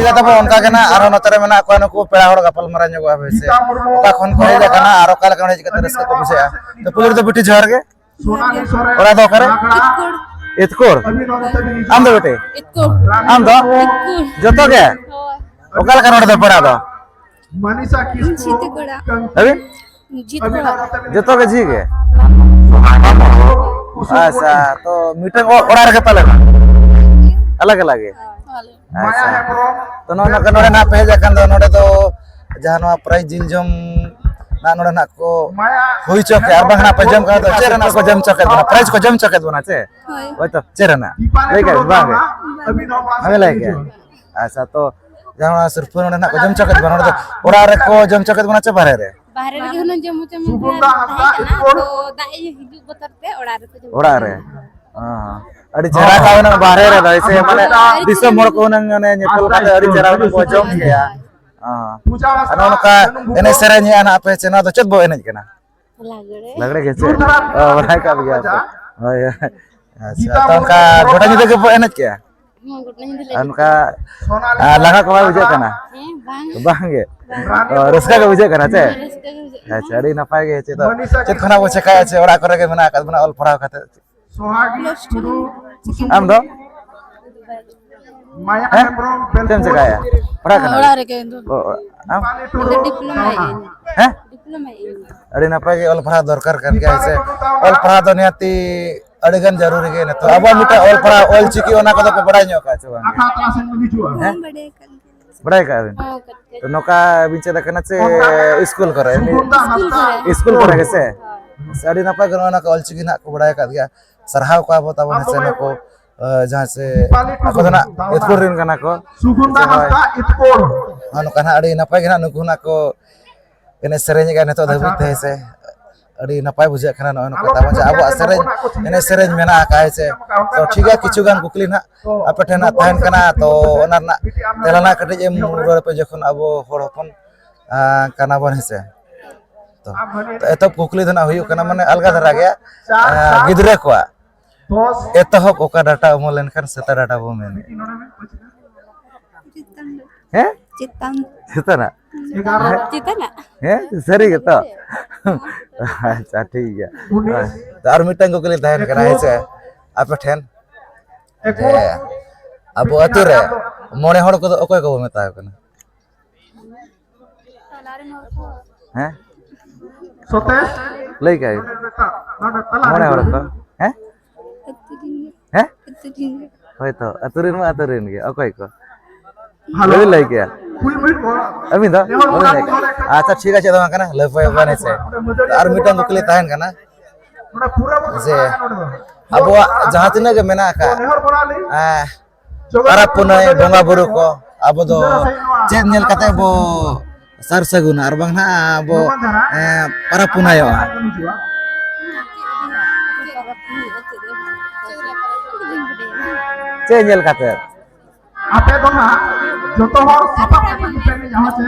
ᱪᱮᱫ ᱛᱟᱵᱚ ᱚᱱᱠᱟ ᱜᱮ ᱱᱟᱜ ᱟᱨᱦᱚᱸ ᱱᱚᱛᱮ ᱨᱮ ᱢᱮᱱᱟᱜ ᱠᱚᱣᱟ ᱱᱩᱠᱩ ᱯᱮᱲᱟ ᱦᱚᱲ ᱜᱟᱯᱟᱞ ᱢᱟᱨᱟᱣ ᱧᱚᱜᱚᱜᱼᱟ ᱦᱳᱭ ᱥᱮ᱾ ᱚᱠᱟ ᱠᱷᱚᱱ ᱠᱚ ᱦᱮᱡ ᱟᱠᱟᱱᱟ ᱟᱨ ᱚᱠᱟ ᱞᱮᱠᱟ ᱱᱚᱰᱮ ᱦᱮᱡ ᱠᱟᱛᱮ ᱨᱟᱹᱥᱠᱟᱹ ᱠᱚ ᱵᱩᱡᱷᱟᱹᱣᱟ᱾ ᱛᱚ ᱯᱩᱭᱞᱩ ᱨᱮᱫᱚ ᱵᱤᱴᱤ ᱡᱚᱦᱟᱨ ᱜᱮ᱾ ᱚᱲᱟᱜ ᱫᱚ ᱚᱠᱟᱨᱮ? ᱤᱛᱠᱩᱲ᱾ ᱤᱛᱠᱩᱲ? ᱟᱢ ᱫᱚ ᱵᱤᱴᱤ? ᱤᱛᱠᱩᱲ᱾ ᱟᱢ ᱫᱚ? ᱤᱛᱠᱩᱲ᱾ ᱡᱚᱛᱚ ᱜᱮ? ᱦᱳᱭ᱾ ᱚᱠᱟ ᱞᱮᱠᱟ ᱱᱚᱰᱮ ᱫᱚ ᱯᱮᱲᱟ ᱫᱚ? ᱡᱤᱛᱟᱹ ᱠᱚᱲᱟ᱾ ᱟᱹᱵᱤᱱ? ᱡᱤᱛ ᱠᱚᱲᱟ᱾ ᱡᱚᱛᱚ ᱜᱮ ᱡᱷᱤ ᱜᱮ? ᱟᱪᱪᱷᱟ, ᱛᱚ ᱢᱤᱫᱴᱟᱝ ᱚ-, ᱚᱲᱟᱜ ᱨᱮᱜᱮ ᱯᱟᱞᱮ ᱱᱟ? ᱟᱞᱟᱜᱽ ᱟᱞᱟᱜᱽ ᱜᱮ? ᱦᱳᱭ᱾ ᱟᱪᱪᱷᱟ, ᱛᱚ ᱱᱚᱜᱼᱚ ᱱᱚᱝᱠᱟ ᱱᱚᱰᱮ ᱱᱟᱜ ᱯᱮ ᱦᱮᱡ ᱟᱠᱟᱱ ᱫᱚ, ᱱᱚᱰᱮ ᱫᱚ ᱡᱟᱦᱟᱸ ᱱᱚᱣᱟ prize ᱡᱤᱞ ᱡᱚᱢ ᱱᱟᱜ ᱱᱚᱰᱮ ᱱᱟᱜ ᱠᱚ ᱦᱩᱭ ᱦᱚᱪᱚ ᱠᱮᱜᱼᱟ, ᱟᱨ ᱵᱟᱝ ᱱᱟᱜ ᱯᱮ ᱡᱚᱢ ᱠᱟᱱᱟ, ᱫᱚ ᱪᱮᱫ ᱨᱮᱱᱟᱜ ᱠᱚ ᱡᱚᱢ ᱦᱚᱪᱚ ᱠᱮᱫ ᱵᱚᱱᱟ? Prize ᱠᱚ ᱡᱚᱢ ᱦᱚᱪᱚ ᱠᱮᱫ ᱵᱚᱱᱟ ᱪᱮ? ᱦᱳᱭ᱾ ᱦᱳᱭ ᱛᱚ, ᱪᱮᱫ ᱨᱮᱱᱟᱜ? ᱞᱟᱹᱭ ᱠᱮᱫ ᱵᱟᱝ ᱜᱮ? ᱵᱟᱝ ᱞᱟᱹᱭ ᱠᱮᱫ? ᱟᱪᱪᱷᱟ, ᱛᱚ ᱡᱟᱦᱟᱸ ᱥᱩᱨᱯᱷᱟᱹ ᱱᱚᱰᱮ ᱱᱟᱜ ᱠᱚ ᱡᱚᱢ ᱦᱚᱪᱚ ᱠᱮᱫ ᱵᱚᱱᱟ, ᱱᱚᱰᱮ ᱫᱚ ᱚᱲᱟᱜ ᱨᱮᱠᱚ ᱡᱚᱢ ᱦᱚᱪᱚ ᱠᱮᱫ ᱵᱚᱱᱟ ᱪᱮ ᱵᱟᱦᱨᱮ ᱨᱮ? ᱵᱟᱦᱨᱮ ᱨᱮᱜᱮ ᱦᱩᱱᱟᱹᱝ ᱡᱚᱢ ᱦᱚᱪᱚ ᱢᱮᱱᱛᱮ ᱛᱟᱦᱮᱸ ᱠᱟᱱᱟ, ᱛᱚ ᱫᱟᱜ ᱤᱭᱟᱹ ᱦᱤᱡᱩᱜ ᱵᱚᱛᱚᱨ ᱛᱮ ᱚᱲᱟᱜ ᱨᱮᱠᱚ ᱡᱚᱢ ᱚᱲᱟᱜ ᱨᱮ? ᱦᱚᱪᱚ ᱢᱮᱱᱛᱮ᱾ ᱚ, ᱟᱹᱰᱤ ᱪᱮᱦᱨᱟ ᱠᱟ ᱦᱩᱱᱟᱹᱝ ᱵᱟᱦᱨᱮ ᱨᱮ ᱫᱚ, ᱥᱮ ᱢᱟᱱᱮ ᱫᱤᱥᱚᱢ ᱦᱚᱲ ᱠᱚ ᱦᱩᱱᱟᱹᱝ ᱢᱟᱱᱮ ᱧᱮᱯᱮᱞ ᱠᱟᱛᱮ ᱟᱹᱰᱤ ᱪᱮᱦᱨᱟ ᱦᱩᱱᱟᱹᱝ ᱵᱚ ᱡᱚᱢ ᱠᱮᱭᱟ᱾ ᱚ, ᱟᱨ ᱱᱚᱜᱼᱚ ᱱᱚᱝᱠᱟ ᱮᱱᱮᱡ ᱥᱮᱨᱮᱧ ᱮᱜᱼᱟ ᱱᱟᱜ ᱯᱮ, ᱪᱮ ᱱᱚᱣᱟ ᱫᱚ ᱪᱮᱫ ᱵᱚ ᱮᱱᱮᱡ ᱠᱟᱱᱟ? ᱞᱟᱜᱽᱲᱮ᱾ ᱞᱟᱜᱽᱲᱮ ᱜᱮ ᱪᱮ? ᱚ, ᱵᱟᱲᱟᱭ ᱠᱟᱜ ᱜᱮᱭᱟ ᱯᱮ᱾ ᱦᱳᱭ, ᱦᱳᱭ᱾ ᱟᱪᱪᱷᱟ, ᱛᱚ ᱚᱱᱠᱟ ᱜᱚᱴᱟ ᱧᱤᱫᱟᱹ ᱜᱮ ᱵᱚ ᱮᱱᱮᱡ ᱠᱮᱜᱼᱟ? ᱦᱚᱸ, ᱜᱚᱴᱟ ᱧᱤᱫᱟᱹ ᱞᱮ ᱟᱨ ᱮᱱᱮᱡ ᱱᱚᱝᱠᱟ, ᱠᱮᱜᱼᱟ᱾ ᱟᱨ ᱞᱟᱸᱜᱟ ᱠᱚ ᱵᱟᱭ ᱵᱩᱡᱷᱟᱹᱜ ᱠᱟᱱᱟ? ᱦᱮᱸ, ᱵᱟᱝ᱾ ᱵᱟᱝ ᱜᱮ? ᱵᱟᱝ᱾ ᱚ, ᱨᱟᱹᱥᱠᱟᱹ ᱜᱮ ᱵᱩᱡᱷᱟᱹᱜ ᱠᱟᱱᱟ ᱪᱮ? ᱦᱮᱸ, ᱨᱟᱹᱥᱠᱟᱹ ᱜᱮ ᱵᱩᱡᱷᱟᱹᱜ ᱠᱟᱱᱟ᱾ ᱟᱪᱪᱷᱟ, ᱟᱹᱰᱤ ᱱᱟᱯᱟᱭ ᱜᱮ᱾ ᱪᱮᱫ ᱫᱚ, ᱪᱮᱫ ᱠᱷᱚᱱᱟᱜ ᱵᱚ ᱪᱮᱠᱟᱭᱟ ᱪᱮ ᱚᱲᱟᱜ ᱠᱚᱨᱮ ᱜᱮ ᱢᱮᱱᱟᱜ ᱟᱠᱟᱫ ᱵᱚᱱᱟ ᱚᱞ ᱯᱟᱲᱦᱟᱣ ᱠᱟᱛᱮ? Plus two ᱟᱢ ᱫᱚ? ᱦᱮᱸ? ᱪᱮᱫ ᱮᱢ ᱪᱮᱠᱟᱭᱟ? ᱯᱟᱲᱦᱟᱜ ᱠᱟᱱᱟ? ᱚᱲᱟᱜ ᱨᱮᱜᱮ ᱤᱧ ᱫᱚ᱾ ᱚ, ᱚ, ᱟᱢ? ᱤᱧ ᱫᱚ diploma ᱤᱧ᱾ ᱦᱮᱸ? Diploma ᱤᱧ᱾ ᱟᱹᱰᱤ ᱱᱟᱯᱟᱭ ᱜᱮ ᱚᱞ ᱯᱟᱲᱦᱟᱣ ᱫᱚᱨᱠᱟᱨ ᱠᱟᱱ ᱜᱮᱭᱟ, ᱦᱮᱸ ᱥᱮ? ᱚᱞ ᱯᱟᱲᱦᱟᱣ ᱫᱚ ᱱᱤᱦᱟᱹᱛᱤ ᱟᱹᱰᱤ ᱜᱟᱱ ᱡᱟᱹᱨᱩᱨᱤ ᱜᱮ ᱱᱤᱛᱚᱜ᱾ ᱟᱵᱚᱣᱟᱜ ᱢᱤᱫᱴᱟᱝ ᱚᱞ ᱯᱟᱲᱦᱟᱣ, ᱚᱞ ᱪᱤᱠᱤ, ᱚᱱᱟ ᱠᱚᱫᱚ ᱯᱮ ᱵᱟᱲᱟᱭ ᱧᱚᱜ ᱠᱟᱜᱼᱟ ᱥᱮ ᱵᱟᱝ? ᱦᱮᱸ? ᱵᱟᱲᱟᱭ ᱠᱟᱜᱼᱟ ᱵᱤᱱ? ᱦᱚᱸ, ᱠᱟᱹᱴᱤᱡ ᱠᱟᱹᱴᱤᱡ᱾ ᱛᱚ ᱱᱚᱝᱠᱟ ᱵᱤᱱ ᱪᱮᱫ ᱟᱠᱟᱱᱟ ᱪᱮ ᱤᱥᱠᱩᱞ ᱠᱚᱨᱮ? ᱤᱥᱠᱩᱞ ᱠᱚᱨᱮ᱾ ᱤᱥᱠᱩᱞ ᱠᱚᱨᱮ ᱜᱮ ᱥᱮ? ᱦᱳᱭ᱾ ᱥᱮ ᱟᱹᱰᱤ ᱱᱟᱯᱟᱭ ᱜᱮ ᱱᱚᱜᱼᱚᱭ ᱱᱚᱣᱟ ᱠᱚ ᱚᱞ ᱪᱤᱠᱤ ᱱᱟᱜ ᱠᱚ ᱵᱟᱲᱟᱭ ᱟᱠᱟᱫ ᱜᱮᱭᱟ᱾ ᱥᱟᱨᱦᱟᱣ ᱠᱚᱣᱟ ᱵᱚ ᱛᱟᱵᱚᱱ ᱦᱮᱸ ᱥᱮ ᱱᱩᱠᱩ, ᱮ, ᱡᱟᱦᱟᱸ ᱥᱮ ᱟᱠᱚ ᱫᱚ ᱱᱟᱜ ᱤᱥᱠᱩᱞ ᱨᱮᱱ ᱠᱟᱱᱟ ᱠᱚ᱾ ᱥᱩᱜᱩᱱᱫᱟ ᱦᱳᱭ᱾ ᱦᱟᱸᱥᱫᱟ ᱤᱛᱠᱚᱲ᱾ ᱱᱚᱜᱼᱚ ᱱᱚᱝᱠᱟ ᱱᱟᱜ ᱟᱹᱰᱤ ᱱᱟᱯᱟᱭ ᱜᱮ ᱱᱟᱜ ᱱᱩᱠᱩ ᱱᱟᱜ ᱠᱚ ᱮᱱᱮᱡ ᱥᱮᱨᱮᱧ ᱮᱫᱟ ᱱᱤᱛᱚᱜ ᱫᱷᱟᱹᱵᱤᱡ ᱛᱮ ᱦᱮᱸ ᱥᱮ᱾ ᱟᱹᱰᱤ ᱱᱟᱯᱟᱭ ᱵᱩᱡᱷᱟᱹᱜ ᱠᱟᱱᱟ ᱱᱚᱜᱼᱚᱭ ᱱᱚᱝᱠᱟ ᱛᱟᱵᱚᱱ ᱡᱮ ᱟᱵᱚᱣᱟᱜ ᱥᱮᱨᱮᱧ, ᱮᱱᱮᱡ ᱥᱮᱨᱮᱧ ᱢᱮᱱᱟᱜ ᱟᱠᱟᱫ ᱦᱮᱸ ᱥᱮ᱾ ᱛᱚ ᱴᱷᱤᱠ ᱜᱮᱭᱟ, ᱠᱤᱪᱷᱩ ᱜᱟᱱ ᱠᱩᱠᱞᱤ ᱱᱟᱜ ᱟᱯᱮ ᱴᱷᱮᱱ ᱱᱟᱜ ᱛᱟᱦᱮᱱ ᱠᱟᱱᱟ, ᱛᱚ ᱚᱱᱟ ᱨᱮᱱᱟᱜ ᱛᱮᱞᱟ ᱱᱟᱜ ᱠᱟᱹᱴᱤᱡ ᱮᱢ ᱨᱩᱣᱟᱹᱲ ᱟᱯᱮ ᱡᱚᱠᱷᱚᱱ ᱟᱵᱚ ᱦᱚᱲ ᱦᱚᱯᱚᱱ, ᱟ, ᱠᱟᱱᱟ ᱵᱚᱱ ᱦᱮᱸ ᱥᱮ᱾ ᱛᱚ, ᱛᱚ ᱮᱛᱚᱦᱚᱵ ᱠᱩᱠᱞᱤ ᱫᱚ ᱱᱟᱜ ᱦᱩᱭᱩᱜ ᱠᱟᱱᱟ, ᱢᱟᱱᱮ ᱟᱞᱜᱟ ᱫᱷᱟᱨᱟ ᱜᱮᱭᱟ᱾ ᱮᱸ, ᱜᱤᱫᱽᱨᱟᱹ ᱠᱚᱣᱟᱜ ᱮᱛᱚᱦᱚᱵ ᱚᱠᱟ ᱰᱟᱴᱟ ᱚᱢᱚᱱ ᱞᱮᱱᱠᱷᱟᱱ ᱥᱮᱛᱟ ᱰᱟᱴᱟ ᱵᱚ ᱢᱮᱱᱮᱫᱼᱟ? ᱪᱮᱛᱟᱱ ᱨᱮ᱾ ᱦᱮᱸ? ᱪᱮᱛᱟᱱ᱾ ᱪᱮᱛᱟᱱᱟᱜ? ᱪᱮᱛᱟᱱᱟᱜ᱾ ᱦᱮᱸ, ᱥᱟᱹᱨᱤ ᱜᱮᱛᱚ? ᱟᱪᱪᱷᱟ, ᱴᱷᱤᱠ ᱜᱮᱭᱟ᱾ ᱦᱳᱭ᱾ ᱛᱚ, ᱟᱨ ᱢᱤᱫᱴᱟᱝ ᱠᱩᱠᱞᱤ ᱛᱟᱦᱮᱱ ᱠᱟᱱᱟ, ᱦᱮᱸ ᱥᱮ? ᱟᱯᱮ ᱴᱷᱮᱱ ᱡᱮ ᱟᱵᱚ ᱟᱹᱛᱩ ᱨᱮ ᱢᱚᱬᱮ ᱦᱚᱲ ᱠᱚᱫᱚ ᱚᱠᱚᱭ ᱠᱚᱵᱚ ᱢᱮᱛᱟ ᱠᱚ ᱠᱟᱱᱟ? ᱦᱮᱸ? ᱞᱟᱹᱭ ᱠᱟᱜ ᱢᱚᱬᱮ ᱦᱚᱲ ᱠᱚ᱾ ᱦᱮᱸ? ᱦᱮᱸ? ᱦᱳᱭᱛᱚ, ᱟᱹᱛᱩ ᱨᱮᱱ ᱢᱟ ᱟᱹᱛᱩ ᱨᱮᱱ ᱜᱮ᱾ ᱚᱠᱚᱭ ᱠᱚ? ᱵᱟᱹᱵᱤᱱ ᱞᱟᱹᱭ ᱠᱮᱭᱟ? ᱟᱹᱵᱤᱱ ᱫᱚ? ᱵᱟᱹᱵᱤᱱ ᱞᱟᱹᱭ ᱠᱮᱭᱟ? ᱟᱪᱪᱷᱟ, ᱴᱷᱤᱠ ᱟᱪᱷᱮ, ᱫᱚ ᱵᱟᱝ ᱠᱟᱱᱟ, ᱞᱟᱹᱭ ᱯᱮ ᱵᱟᱝ ᱦᱮᱸ ᱥᱮ᱾ ᱟᱨ ᱢᱤᱫᱴᱟᱝ ᱠᱩᱠᱞᱤ ᱛᱟᱦᱮᱱ ᱠᱟᱱᱟ ᱡᱮ, ᱟᱵᱚᱣᱟᱜ ᱡᱟᱦᱟᱸ ᱛᱤᱱᱟᱹᱜ ᱜᱮ ᱢᱮᱱᱟᱜ ᱟᱠᱟᱫ, ᱮᱸ, ᱯᱟᱨᱟᱵᱽ ᱯᱩᱱᱟᱹᱭ, ᱵᱚᱸᱜᱟ ᱵᱩᱨᱩ ᱠᱚ, ᱟᱵᱚ ᱫᱚ ᱪᱮᱫ ᱧᱮᱞ ᱠᱟᱛᱮ ᱵᱚ ᱥᱟᱨ ᱥᱟᱹᱜᱩᱱᱟ? ᱟᱨ ᱵᱟᱝ ᱱᱟᱦᱟᱜ ᱟᱵᱚ, ᱮᱸ, ᱯᱟᱨᱟᱵᱽ ᱯᱩᱱᱟᱹᱭᱚᱜᱼᱟ? ᱪᱮᱫ ᱧᱮᱞ ᱠᱟᱛᱮ? ᱟᱯᱮ ᱫᱚ ᱱᱟᱦᱟᱜ ᱡᱚᱛᱚ ᱦᱚᱲ ᱥᱟᱯᱟᱵ ᱠᱟᱛᱮ ᱜᱮᱯᱮ ᱮᱱᱮᱡᱟ, ᱦᱮᱸ ᱪᱮ?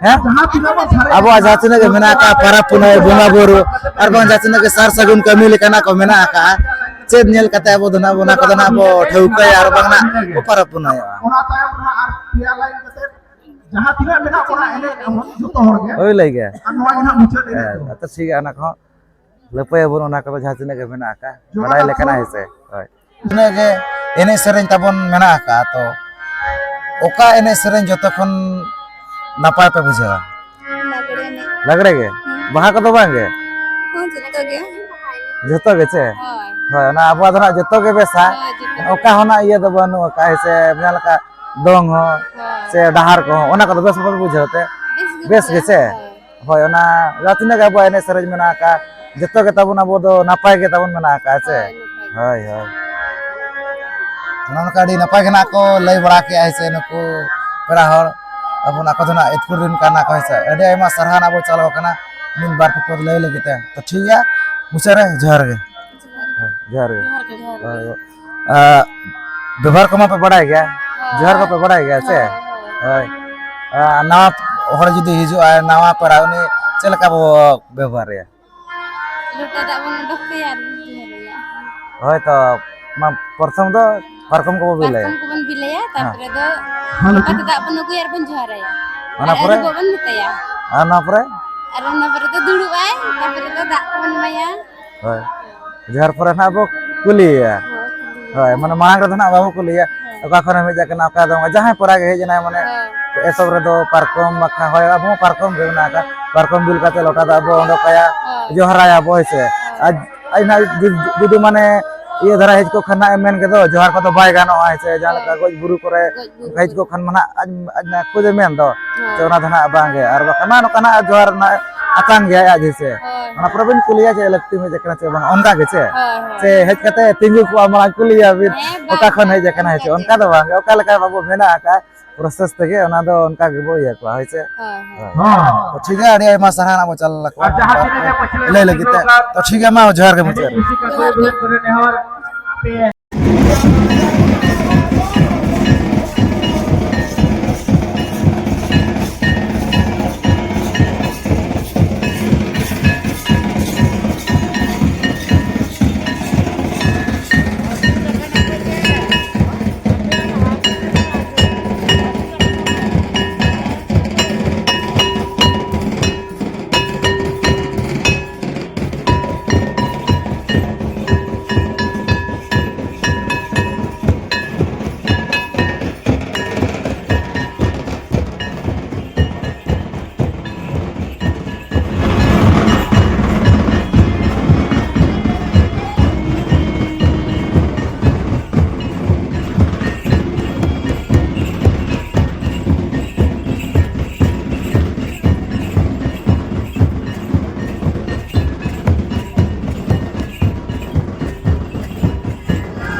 ᱦᱮᱸ? ᱡᱟᱦᱟᱸ ᱛᱤᱱᱟᱹᱜ ᱵᱚᱱ ᱥᱟᱨᱮᱡ ᱟᱵᱚᱣᱟᱜ ᱡᱟᱦᱟᱸ ᱛᱤᱱᱟᱹᱜ ᱜᱮ ᱢᱮᱱᱟᱜ ᱟᱠᱟᱫ ᱯᱟᱨᱟᱵᱽ ᱯᱩᱱᱟᱹᱭ, ᱵᱚᱸᱜᱟ ᱵᱩᱨᱩ, ᱟᱨ ᱵᱟᱝ ᱡᱟᱦᱟᱸ ᱛᱤᱱᱟᱹᱜ ᱜᱮ ᱥᱟᱨ ᱥᱟᱹᱜᱩᱱ ᱠᱟᱹᱢᱤ ᱞᱮᱠᱟᱱᱟᱜ ᱠᱚ ᱢᱮᱱᱟᱜ ᱟᱠᱟᱫᱼᱟ, ᱪᱮᱫ ᱧᱮᱞ ᱠᱟᱛᱮ ᱟᱵᱚ ᱫᱚ ᱱᱟᱦᱟᱜ ᱚᱱᱟ ᱠᱚᱫᱚ ᱱᱟᱦᱟᱜ ᱵᱚ ᱴᱷᱟᱹᱣᱠᱟᱹᱭᱟ ᱟᱨ ᱵᱟᱝ ᱱᱟᱦᱟᱜ ᱵᱚ ᱯᱟᱨᱟᱵᱽ ᱯᱩᱱᱟᱹᱭᱚᱜᱼᱟ? ᱚᱱᱟ ᱛᱟᱭᱚᱢ ᱱᱟᱦᱟᱜ ᱟᱨ ᱯᱮᱭᱟ ᱞᱟᱭᱤᱱ ᱠᱟᱛᱮ ᱡᱟᱦᱟᱸ ᱛᱤᱱᱟᱹᱜ ᱢᱮᱱᱟᱜ ᱵᱚᱱᱟ ᱮᱱᱮᱡ ᱟᱵᱚᱱ ᱡᱚᱛᱚ ᱦᱚᱲ ᱜᱮ᱾ ᱦᱳᱭ, ᱞᱟᱹᱭ ᱜᱮ᱾ ᱟᱨ ᱱᱚᱣᱟ ᱜᱮ ᱱᱟᱦᱟᱜ ᱢᱩᱪᱟᱹᱫ ᱮᱱᱮᱡ ᱦᱮᱸ, ᱫᱚ᱾ ᱟᱪᱪᱷᱟ, ᱴᱷᱤᱠ ᱜᱮᱭᱟ, ᱚᱱᱟ ᱠᱚᱦᱚᱸ ᱞᱟᱹᱯᱟᱹᱭᱟᱵᱚᱱ, ᱚᱱᱟ ᱠᱚᱫᱚ ᱡᱟᱦᱟᱸ ᱛᱤᱱᱟᱹᱜ ᱜᱮ ᱢᱮᱱᱟᱜ ᱟᱠᱟᱫ, ᱡᱚᱦᱟᱨ ᱵᱟᱰᱟᱭ ᱟᱛᱳ᱾ ᱞᱮᱠᱟᱱᱟᱜ, ᱦᱮᱸ ᱥᱮ? ᱦᱳᱭ᱾ ᱛᱤᱱᱟᱹᱜ ᱜᱮ ᱮᱱᱮᱡ ᱥᱮᱨᱮᱧ ᱛᱟᱵᱚᱱ ᱢᱮᱱᱟᱜ ᱟᱠᱟᱫ, ᱛᱚ ᱚᱠᱟ ᱮᱱᱮᱡ ᱥᱮᱨᱮᱧ ᱡᱚᱛᱚ ᱠᱷᱚᱱ ᱱᱟᱯᱟᱭ ᱯᱮ ᱵᱩᱡᱷᱟᱹᱣᱟ? ᱞᱟᱜᱽᱲᱮ ᱮᱱᱮᱡ᱾ ᱞᱟᱜᱽᱲᱮ ᱜᱮ? ᱦᱩᱸ᱾ ᱵᱟᱦᱟ ᱠᱚᱫᱚ ᱵᱟᱝ ᱜᱮ? ᱦᱚᱸ, ᱡᱚᱛᱚ ᱜᱮ᱾ ᱡᱚᱛᱚ ᱜᱮ ᱪᱮ? ᱦᱳᱭ᱾ ᱦᱳᱭ, ᱚᱱᱟ ᱟᱵᱚᱣᱟᱜ ᱫᱚ ᱱᱟᱜ ᱡᱚᱛᱚ ᱜᱮ ᱵᱮᱥᱟ᱾ ᱦᱳᱭ, ᱡᱚᱛᱚ ᱜᱮ᱾ ᱚᱠᱟ ᱦᱚᱸ ᱱᱟᱜ ᱤᱭᱟᱹ ᱫᱚ ᱵᱟᱹᱱᱩᱜ ᱟᱠᱟᱫ, ᱦᱮᱸ ᱥᱮ? ᱡᱟᱦᱟᱸ ᱞᱮᱠᱟ ᱫᱚᱝ ᱦᱚᱸ ᱦᱳᱭ᱾ ᱥᱮ ᱰᱟᱦᱟᱨ ᱠᱚᱦᱚᱸ, ᱚᱱᱟ ᱠᱚᱫᱚ ᱵᱮᱥ ᱵᱟᱯᱮ ᱵᱩᱡᱷᱟᱹᱣ ᱛᱮ? ᱵᱮᱥ ᱜᱮ ᱵᱮᱥ ᱜᱮ ᱵᱩᱡᱷᱟᱹᱜᱼᱟ, ᱪᱮ? ᱦᱳᱭ᱾ ᱦᱳᱭ, ᱚᱱᱟ ᱡᱟᱦᱟᱸ ᱛᱤᱱᱟᱹᱜ ᱜᱮ ᱟᱵᱚᱣᱟᱜ ᱮᱱᱮᱡ ᱥᱮᱨᱮᱧ ᱢᱮᱱᱟᱜ ᱟᱠᱟᱫ, ᱡᱚᱛᱚ ᱜᱮ ᱛᱟᱵᱚᱱ ᱟᱵᱚ ᱫᱚ ᱱᱟᱯᱟᱭ ᱜᱮ ᱛᱟᱵᱚᱱ ᱢᱮᱱᱟᱜ ᱟᱠᱟᱫ, ᱥᱮ? ᱦᱳᱭ, ᱱᱟᱯᱟᱭ ᱜᱮ᱾ ᱦᱳᱭ, ᱦᱳᱭ᱾ ᱚᱱᱟ ᱱᱚᱝᱠᱟ ᱟᱹᱰᱤ ᱱᱟᱯᱟᱭ ᱜᱮ ᱱᱟᱜ ᱠᱚ ᱞᱟᱹᱭ ᱵᱟᱲᱟ ᱠᱮᱜᱼᱟ, ᱥᱮ ᱱᱩᱠᱩ ᱯᱮᱲᱟ ᱦᱚᱲ ᱟᱵᱚ ᱱᱟᱜ ᱠᱚ ᱫᱚ ᱱᱟᱜ ᱤᱥᱠᱩᱞ ᱨᱮᱱ ᱠᱟᱱᱟ ᱠᱚ, ᱦᱮᱸ ᱥᱮ? ᱟᱹᱰᱤ ᱟᱭᱢᱟ ᱥᱟᱨᱦᱟᱣ ᱱᱟᱜ ᱵᱚ ᱪᱟᱞ ᱟᱠᱟᱱᱟ ᱢᱤᱫ ᱵᱟᱨ ᱠᱚ ᱞᱟᱹᱭ ᱞᱟᱹᱜᱤᱫ ᱛᱮ᱾ ᱛᱚ, ᱴᱷᱤᱠ ᱜᱮᱭᱟ, ᱢᱩᱪᱟᱹᱫ ᱨᱮ ᱡᱚᱦᱟᱨ ᱜᱮ᱾ ᱦᱳᱭ, ᱡᱚᱦᱟᱨ ᱜᱮ᱾ ᱡᱚᱦᱟᱨ ᱜᱮ᱾ ᱦᱳᱭ᱾ ᱟ, ᱵᱮᱵᱚᱦᱟᱨ ᱠᱚᱢᱟ ᱯᱮ ᱵᱟᱲᱟᱭ ᱜᱮᱭᱟ? ᱦᱳᱭ᱾ ᱡᱚᱦᱟᱨ ᱠᱚᱯᱮ ᱵᱟᱲᱟᱭ ᱜᱮᱭᱟ ᱥᱮ? ᱦᱳᱭ, ᱦᱳᱭ᱾ ᱦᱳᱭ᱾ ᱟ, ᱱᱟᱣᱟ ᱦᱚᱲ ᱡᱩᱫᱤ ᱦᱤᱡᱩᱜᱼᱟᱭ, ᱱᱟᱣᱟ ᱯᱮᱲᱟ, ᱩᱱᱤ ᱪᱮᱫ ᱞᱮᱠᱟ ᱵᱚ ᱵᱮᱵᱚᱦᱟᱨᱮᱭᱟ? ᱞᱚᱴᱟ ᱫᱟᱜ ᱵᱚᱱ ᱚᱰᱚᱠ ᱠᱟᱭᱟ ᱟᱨ ᱵᱚᱱ ᱡᱚᱦᱟᱨ ᱟᱭᱟ᱾ ᱦᱳᱭ ᱛᱚ, ᱢᱟ ᱯᱨᱚᱛᱷᱚᱢ ᱫᱚ ᱯᱟᱨᱠᱚᱢ ᱠᱚᱵᱚ ᱵᱤᱞᱟᱹᱭᱟ᱾ ᱯᱟᱨᱠᱚᱢ ᱠᱚᱵᱚᱱ ᱵᱤᱞᱟᱹᱭᱟ, ᱦᱮᱸ᱾ ᱛᱟᱨᱯᱚᱨᱮ ᱫᱚ ᱦᱮᱸ᱾ ᱚᱱᱠᱟᱛᱮ ᱫᱟᱜ ᱵᱚᱱ ᱟᱹᱜᱩᱭᱟ ᱟᱨ ᱵᱚᱱ ᱡᱚᱦᱟᱨᱟᱭᱟ᱾ ᱚᱱᱟ ᱟᱨ ᱯᱚᱨᱮ? ᱟᱹᱨᱩᱵᱚᱜ ᱵᱚᱱ ᱢᱮᱛᱟᱭᱟ᱾ ᱟᱨ ᱚᱱᱟ ᱯᱚᱨᱮ? ᱟᱨ ᱚᱱᱟ ᱯᱚᱨᱮ ᱫᱚ ᱫᱩᱲᱩᱵ ᱟᱭ, ᱛᱟᱨᱯᱚᱨᱮ ᱫᱚ ᱫᱟᱜ ᱠᱚᱵᱚᱱ ᱮᱢᱟᱭᱟ᱾ ᱦᱳᱭ᱾ ᱡᱚᱦᱟᱨ ᱯᱚᱨᱮ ᱱᱟᱦᱟᱜ ᱵᱚ ᱠᱩᱞᱤᱭᱮᱭᱟ᱾ ᱦᱳᱭ, ᱠᱩᱞᱤᱭᱮᱭᱟ᱾ ᱦᱳᱭ, ᱢᱟᱱᱮ ᱢᱟᱲᱟᱝ ᱨᱮᱫᱚ ᱱᱟᱦᱟᱜ ᱵᱟᱵᱚ ᱠᱩᱞᱤᱭᱮᱭᱟ, ᱦᱮᱸ᱾ ᱚᱠᱟ ᱠᱷᱚᱱᱮᱢ ᱦᱮᱡ ᱟᱠᱟᱱᱟ, ᱚᱠᱟ ᱫᱚ ᱡᱟᱦᱟᱸᱭ ᱯᱮᱲᱟ ᱜᱮ ᱦᱮᱡ ᱮᱱᱟᱭ, ᱢᱟᱱᱮ ᱦᱮᱸ᱾ ᱮᱛᱚᱦᱚᱵ ᱨᱮᱫᱚ ᱯᱟᱨᱠᱚᱢ ᱵᱟᱠᱷᱟᱱ, ᱦᱳᱭ, ᱟᱵᱚ ᱦᱚᱸ ᱯᱟᱨᱠᱚᱢ ᱜᱮ ᱢᱮᱱᱟᱜ ᱟᱠᱟᱫ, ᱯᱟᱨᱠᱚᱢ ᱵᱤᱞ ᱠᱟᱛᱮ ᱞᱚᱴᱟ ᱫᱟᱜ ᱵᱚ ᱚᱰᱚᱠᱟᱭᱟ, ᱦᱳᱭ᱾ ᱡᱚᱦᱟᱨᱟᱭᱟ ᱵᱚ, ᱦᱳᱭ ᱥᱮ᱾ ᱦᱳᱭ᱾ ᱟᱨ ᱟᱡ ᱱᱟᱦᱟᱜ ᱡᱩ-, ᱡᱩᱫᱤ ᱢᱟᱱᱮ ᱤᱭᱟᱹ ᱫᱷᱟᱨᱟ ᱦᱮᱡ ᱠᱚᱜ ᱠᱷᱟᱱ ᱱᱟᱦᱟᱜ ᱮ ᱢᱮᱱ ᱜᱮᱫᱚ, ᱡᱚᱦᱟᱨ ᱠᱚᱫᱚ ᱵᱟᱭ ᱜᱟᱱᱚᱜᱼᱟ, ᱦᱮᱸ ᱥᱮ, ᱡᱟᱦᱟᱸ ᱞᱮᱠᱟ ᱦᱳᱭ᱾ ᱜᱚᱡ ᱵᱩᱨᱩ ᱠᱚᱨᱮ ᱜᱚᱡ ᱵᱩᱨᱩ ᱦᱮᱡ ᱠᱚ᱾ ᱠᱚᱜ ᱠᱷᱟᱱ ᱢᱟ ᱱᱟᱦᱟᱜ ᱟᱡ, ᱟᱡ ᱱᱟᱦᱟᱜ ᱠᱷᱩᱫ ᱮ ᱢᱮᱱ ᱫᱚ, ᱦᱳᱭ᱾ ᱥᱮ ᱚᱱᱟ ᱫᱚ ᱱᱟᱦᱟᱜ ᱵᱟᱝ ᱜᱮ, ᱟᱨ ᱵᱟᱠᱷᱟᱱ ᱢᱟ ᱱᱚᱝᱠᱟ ᱱᱟᱦᱟᱜ ᱡᱚᱦᱟᱨ ᱨᱮᱱᱟᱜ ᱟᱛᱟᱝ ᱜᱮᱭᱟᱭ ᱟᱡ, ᱦᱮᱸ ᱥᱮ᱾ ᱦᱳᱭ᱾ ᱚᱱᱟ ᱯᱚᱨᱮ ᱵᱤᱱ ᱠᱩᱞᱤᱭᱟ ᱡᱮ ᱞᱟᱹᱠᱛᱤ ᱦᱮᱡ ᱟᱠᱟᱱᱟ ᱪᱮ ᱵᱟᱝ, ᱚᱱᱠᱟ ᱜᱮ ᱪᱮ? ᱦᱳᱭ, ᱦᱳᱭ᱾ ᱥᱮ ᱦᱮᱡ ᱠᱟᱛᱮ ᱛᱤᱸᱜᱩ ᱠᱚᱜᱼᱟ, ᱢᱟᱲᱟᱝ ᱠᱩᱞᱤᱭᱟ ᱵᱤᱱ, ᱦᱮᱸ, ᱚᱠᱟ ᱵᱟᱝ, ᱠᱷᱚᱱ ᱵᱟᱝ, ᱦᱮᱡ ᱟᱠᱟᱱᱟ, ᱦᱮᱸ ᱚᱱᱠᱟ ᱪᱮ? ᱫᱚ ᱵᱟᱝ ᱜᱮ, ᱚᱠᱟ ᱞᱮᱠᱟ ᱵᱟᱵᱚ ᱢᱮᱱᱟᱜ ᱟᱠᱟᱫ process ᱛᱮᱜᱮ ᱚᱱᱟ ᱫᱚ ᱚᱱᱠᱟ ᱜᱮᱵᱚ ᱤᱭᱟᱹ ᱠᱚᱣᱟ, ᱦᱳᱭ ᱥᱮ? ᱦᱳᱭ, ᱦᱳᱭ᱾ ᱦᱳᱭ᱾ ᱛᱚ ᱴᱷᱤᱠ ᱜᱮᱭᱟ, ᱟᱹᱰᱤ ᱟᱭᱢᱟ ᱥᱟᱨᱦᱟᱣ ᱱᱟᱜ ᱵᱚ ᱪᱟᱞ ᱟᱠᱚᱣᱟ ᱞᱟᱹᱭ ᱞᱟᱹᱜᱤᱫ ᱛᱮ᱾ ᱛᱚ ᱴᱷᱤᱠ ᱜᱮᱭᱟ, ᱢᱟ ᱡᱚᱦᱟᱨ ᱜᱮ ᱢᱩᱪᱟᱹᱫ ᱨᱮ᱾ ᱡᱚᱦᱟᱨ ᱜᱮ᱾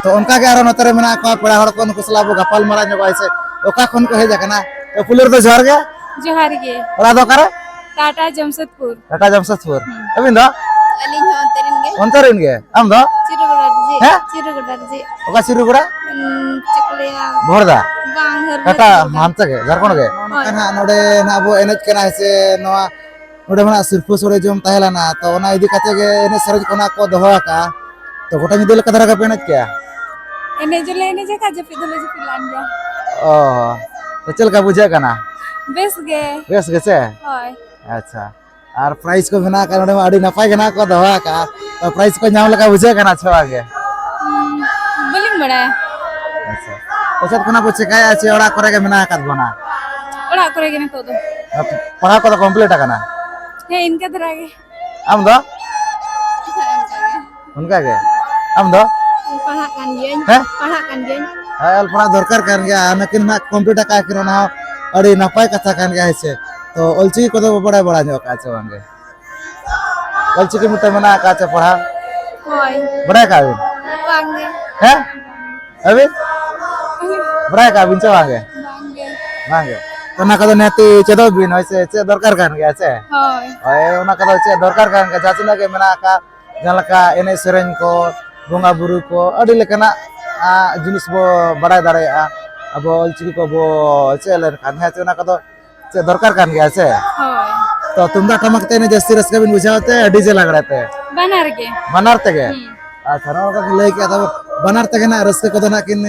ᱛᱚ ᱚᱱᱠᱟ ᱜᱮ ᱟᱨᱚ ᱱᱚᱛᱮ ᱨᱮ ᱢᱮᱱᱟᱜ ᱠᱚᱣᱟ ᱯᱮᱲᱟ ᱦᱚᱲ ᱠᱚ, ᱱᱩᱠᱩ ᱥᱟᱞᱟᱜ ᱵᱚ ᱜᱟᱯᱟᱞ ᱢᱟᱨᱟᱣ ᱧᱚᱜᱼᱟ, ᱥᱮ ᱚᱠᱟ ᱠᱷᱚᱱ ᱠᱚ ᱦᱮᱡ ᱟᱠᱟᱱᱟ? ᱛᱚ ᱯᱩᱭᱞᱩ ᱨᱮᱫᱚ ᱡᱚᱦᱟᱨ ᱜᱮ᱾ ᱡᱚᱦᱟᱨ ᱜᱮ᱾ ᱚᱲᱟᱜ ᱫᱚ ᱚᱠᱟᱨᱮ? ᱴᱟᱴᱟ ᱡᱟᱢᱥᱮᱫᱽᱯᱩᱨ᱾ ᱴᱟᱴᱟ ᱡᱟᱢᱥᱮᱫᱽᱯᱩᱨ᱾ ᱦᱩᱸ᱾ ᱟᱹᱵᱤᱱ ᱫᱚ? ᱟᱹᱞᱤᱧ ᱦᱚᱸ ᱚᱱᱛᱮ ᱨᱮᱱ ᱜᱮ᱾ ᱚᱱᱛᱮ ᱨᱮᱱ ᱜᱮ? ᱟᱢ ᱫᱚ? ᱪᱤᱨᱩᱜᱚᱲᱟ ᱨᱤᱡᱤ᱾ ᱦᱮᱸ? ᱪᱤᱨᱩᱜᱚᱲᱟ ᱨᱤᱡᱤ᱾ ᱚᱠᱟ ᱪᱤᱨᱩᱜᱚᱲᱟ? ᱩᱸ, ᱪᱮᱫ ᱠᱚ ᱞᱟᱹᱭᱟ? ᱵᱷᱚᱲᱫᱟ? ᱵᱟᱝ, ᱦᱚᱨᱢᱚ ᱴᱟᱴᱟ ᱪᱤᱨᱩᱜᱚᱲᱟ᱾ ᱦᱟᱱᱛᱮ ᱜᱮ, ᱡᱷᱟᱲᱠᱷᱚᱸᱰ ᱜᱮ? ᱦᱳᱭ᱾ ᱱᱚᱝᱠᱟ ᱱᱟᱦᱟᱜ ᱱᱚᱰᱮ ᱱᱟᱦᱟᱜ ᱵᱚ ᱮᱱᱮᱡ ᱠᱟᱱᱟ, ᱦᱮᱸ ᱥᱮ, ᱱᱚᱣᱟ ᱱᱚᱰᱮ ᱢᱟ ᱱᱟᱦᱟᱜ ᱥᱤᱨᱯᱟᱹ ᱥᱳᱲᱮ ᱡᱚᱢ ᱛᱟᱦᱮᱸ ᱞᱮᱱᱟ, ᱛᱚ ᱚᱱᱟ ᱤᱫᱤ ᱠᱟᱛᱮ ᱜᱮ ᱮᱱᱮᱡ ᱥᱮᱨᱮᱧ ᱠᱚ ᱱᱟᱦᱟᱜ ᱠᱚ ᱫᱚᱦᱚ ᱟᱠᱟᱜᱼᱟ᱾ ᱛᱚ ᱜᱚᱴᱟ ᱧᱤᱫᱟᱹ ᱞᱮᱠᱟ ᱫᱷᱟᱨᱟ ᱜᱮᱯᱮ ᱮᱱᱮᱡ ᱠᱮᱜᱼᱟ? ᱮᱱᱮᱡ ᱫᱚᱞᱮ ᱮᱱᱮᱡ ᱟᱠᱟᱫ, ᱡᱟᱹᱯᱤᱫ ᱫᱚᱞᱮ ᱡᱟᱹᱯᱤᱫ ᱞᱮᱱ ᱜᱮᱭᱟ᱾ ᱚ, ᱛᱚ ᱪᱮᱫ ᱞᱮᱠᱟ ᱵᱩᱡᱷᱟᱹᱜ ᱠᱟᱱᱟ? ᱵᱮᱥ ᱜᱮ᱾ ᱵᱮᱥ ᱜᱮ ᱥᱮ? ᱦᱳᱭ᱾ ᱟᱪᱪᱷᱟ, ᱟᱨ ᱯᱨᱟᱭᱤᱡᱽ ᱠᱚ ᱢᱮᱱᱟᱜ ᱟᱠᱟᱫ ᱱᱚᱰᱮ ᱢᱟ, ᱟᱹᱰᱤ ᱱᱟᱯᱟᱭ ᱜᱮ ᱱᱟᱜ ᱠᱚ ᱫᱚᱦᱚ ᱟᱠᱟᱫᱼᱟ᱾ ᱛᱚ ᱯᱨᱟᱭᱤᱡᱽ ᱠᱚ ᱧᱟᱢ ᱞᱮᱠᱟ ᱵᱩᱡᱷᱟᱹᱜ ᱠᱟᱱᱟ ᱥᱮ ᱵᱟᱝ ᱜᱮ? ᱦᱩᱸ, ᱵᱟᱹᱞᱤᱧ ᱵᱟᱲᱟᱭᱟ᱾ ᱟᱪᱪᱷᱟ, ᱛᱚ ᱪᱮᱫ ᱠᱷᱚᱱᱟᱜ ᱵᱚ ᱪᱮᱠᱟᱭᱟ ᱪᱮ ᱚᱲᱟᱜ ᱠᱚᱨᱮ ᱜᱮ ᱢᱮᱱᱟᱜ ᱟᱠᱟᱫ ᱵᱚᱱᱟ? ᱚᱲᱟᱜ ᱠᱚᱨᱮ ᱜᱮ ᱱᱤᱛᱚᱜ ᱫᱚ᱾ ᱯᱟᱲᱦᱟᱣ ᱠᱚᱫᱚ ᱠᱚᱢᱯᱞᱤᱴ ᱟᱠᱟᱱᱟ? ᱦᱮᱸ, ᱤᱱᱠᱟᱹ ᱫᱷᱟᱨᱟ ᱜᱮ᱾ ᱟᱢ ᱫᱚ? ᱚᱱᱠᱟ ᱜᱮ᱾ ᱟᱢ ᱫᱚ? ᱯᱟᱲᱦᱟᱜ ᱠᱟᱱ ᱜᱤᱭᱟᱹᱧ᱾ ᱦᱮᱸ? ᱯᱟᱲᱦᱟᱜ ᱠᱟᱱ ᱜᱤᱭᱟᱹᱧ᱾ ᱦᱮᱸ, ᱚᱞ ᱯᱟᱲᱦᱟᱣ ᱫᱚᱨᱠᱟᱨ ᱠᱟᱱ ᱜᱮᱭᱟ᱾ ᱟᱨ ᱱᱩᱠᱤᱱ ᱱᱟᱜ ᱠᱚᱢᱯᱞᱤᱴ ᱟᱠᱟᱫ ᱠᱤᱱ, ᱚᱱᱟ ᱦᱚᱸ ᱟᱹᱰᱤ ᱱᱟᱯᱟᱭ ᱠᱟᱛᱷᱟ ᱠᱟᱱ ᱜᱮᱭᱟ, ᱦᱮᱸ ᱥᱮ? ᱛᱚ ᱚᱞᱪᱤᱠᱤ ᱠᱚᱫᱚ ᱵᱚ ᱵᱟᱲᱟᱭ ᱵᱟᱲᱟ ᱧᱚᱜ ᱟᱠᱟᱫᱼᱟ ᱪᱮ ᱵᱟᱝ ᱜᱮ? ᱚᱞᱪᱤᱠᱤ ᱢᱤᱫᱴᱮᱱ ᱢᱮᱱᱟᱜ ᱟᱠᱟᱫ ᱪᱮ ᱯᱟᱲᱦᱟᱣ? ᱦᱳᱭ᱾ ᱵᱟᱲᱟᱭ ᱟᱠᱟᱫ ᱵᱤᱱ? ᱵᱟᱝ ᱜᱮ᱾ ᱦᱮᱸ? ᱟᱹᱵᱤᱱ? ᱵᱟᱲᱟᱭ ᱟᱠᱟᱫ ᱵᱤᱱ ᱪᱮ ᱵᱟᱝ ᱜᱮ? ᱵᱟᱝ ᱜᱮ᱾ ᱵᱟᱝ ᱜᱮ᱾ ᱛᱚ ᱚᱱᱟ ᱠᱚᱫᱚ ᱱᱤᱦᱟᱹᱛᱤ ᱪᱮᱫᱚᱜ ᱵᱤᱱ, ᱦᱳᱭ ᱥᱮ? ᱪᱮᱫ ᱫᱚᱨᱠᱟᱨ ᱠᱟᱱ ᱜᱮᱭᱟ ᱥᱮ? ᱦᱳᱭ᱾ ᱦᱳᱭ, ᱚᱱᱟ ᱠᱚᱫᱚ ᱪᱮᱫ ᱫᱚᱨᱠᱟᱨ ᱠᱟᱱ ᱜᱮᱭᱟ᱾ ᱡᱟᱦᱟᱸ ᱛᱤᱱᱟᱹᱜ ᱜᱮ ᱢᱮᱱᱟᱜ ᱟᱠᱟᱫ, ᱡᱟᱦᱟᱸ ᱞᱮᱠᱟ ᱮᱱᱮᱡ ᱥᱮᱨᱮᱧ ᱠᱚ, ᱵᱚᱸᱜᱟ ᱵᱩᱨᱩ ᱠᱚ, ᱟᱹᱰᱤ ᱞᱮᱠᱟᱱᱟᱜ, ᱟ, ᱡᱤᱱᱤᱥ ᱵᱚ ᱵᱟᱲᱟᱭ ᱫᱟᱲᱮᱭᱟᱜᱼᱟ᱾ ᱟᱵᱚ ᱚᱞᱪᱤᱠᱤ ᱠᱚᱵᱚ ᱪᱮᱫ ᱞᱮᱱᱠᱷᱟᱱ, ᱦᱮᱸ ᱪᱮ? ᱚᱱᱟ ᱠᱚᱫᱚ ᱪᱮᱫ ᱫᱚᱨᱠᱟᱨ ᱠᱟᱱ ᱜᱮᱭᱟ ᱥᱮ? ᱦᱳᱭ᱾ ᱛᱚ ᱛᱩᱢᱫᱟᱜ ᱴᱟᱢᱟᱠ ᱛᱮ ᱮᱱᱮᱡ ᱡᱟᱹᱥᱛᱤ ᱨᱟᱹᱥᱠᱟᱹ ᱵᱤᱱ ᱵᱩᱡᱷᱟᱹᱣᱟ ᱛᱮ ᱰᱤᱡᱮ ᱞᱟᱜᱽᱲᱮ ᱛᱮ? ᱵᱟᱱᱟᱨ ᱜᱮ᱾ ᱵᱟᱱᱟᱨ ᱛᱮᱜᱮ? ᱦᱩᱸ᱾ ᱟᱪᱪᱷᱟ, ᱱᱚᱣᱟ ᱠᱚ ᱞᱟᱹᱭ ᱠᱮᱫᱟ, ᱛᱚᱵᱮ ᱵᱟᱱᱟᱨ ᱛᱮᱜᱮ ᱱᱟᱜ ᱨᱟᱹᱥᱠᱟᱹ ᱠᱚᱫᱚ ᱱᱟᱜ ᱠᱤᱱ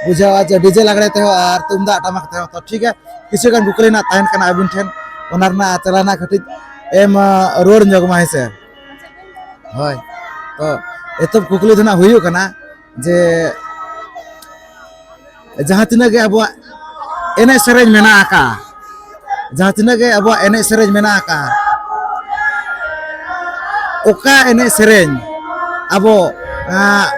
ᱵᱩᱡᱷᱟᱹᱣᱟ, ᱡᱮ ᱰᱤᱡᱮ ᱞᱟᱜᱽᱲᱮ ᱛᱮᱦᱚᱸ ᱟᱨ ᱛᱩᱢᱫᱟᱜ ᱴᱟᱢᱟᱠ ᱛᱮᱦᱚᱸ᱾ ᱛᱚ ᱴᱷᱤᱠ ᱜᱮᱭᱟ, ᱠᱤᱪᱷᱩ ᱜᱟᱱ ᱠᱩᱠᱞᱤ ᱱᱟᱜ ᱛᱟᱦᱮᱱ ᱠᱟᱱᱟ ᱟᱹᱵᱤᱱ ᱴᱷᱮᱱ, ᱚᱱᱟ ᱨᱮᱱᱟᱜ ᱛᱮᱞᱟ ᱱᱟᱜ ᱠᱟᱹᱴᱤᱡ ᱮᱢ, ᱟ, ᱨᱩᱣᱟᱹᱲ ᱧᱚᱜ ᱢᱟ, ᱦᱮᱸ ᱥᱮ? ᱦᱳᱭ, ᱛᱚ ᱮᱛᱚᱦᱚᱵ ᱠᱩᱠᱞᱤ ᱫᱚ ᱱᱟᱜ ᱦᱩᱭᱩᱜ ᱠᱟᱱᱟ ᱡᱮ ᱡᱟᱦᱟᱸ ᱛᱤᱱᱟᱹᱜ ᱜᱮ ᱟᱵᱚᱣᱟᱜ ᱮᱱᱮᱡ ᱥᱮᱨᱮᱧ ᱢᱮᱱᱟᱜ ᱟᱠᱟᱫᱼᱟ, ᱡᱟᱦᱟᱸ ᱛᱤᱱᱟᱹᱜ ᱜᱮ ᱟᱵᱚᱣᱟᱜ ᱮᱱᱮᱡ ᱥᱮᱨᱮᱧ ᱢᱮᱱᱟᱜ ᱟᱠᱟᱫᱼᱟ, ᱚᱠᱟ ᱮᱱᱮᱡ ᱥᱮᱨᱮᱧ ᱟᱵᱚ, ᱟᱸ,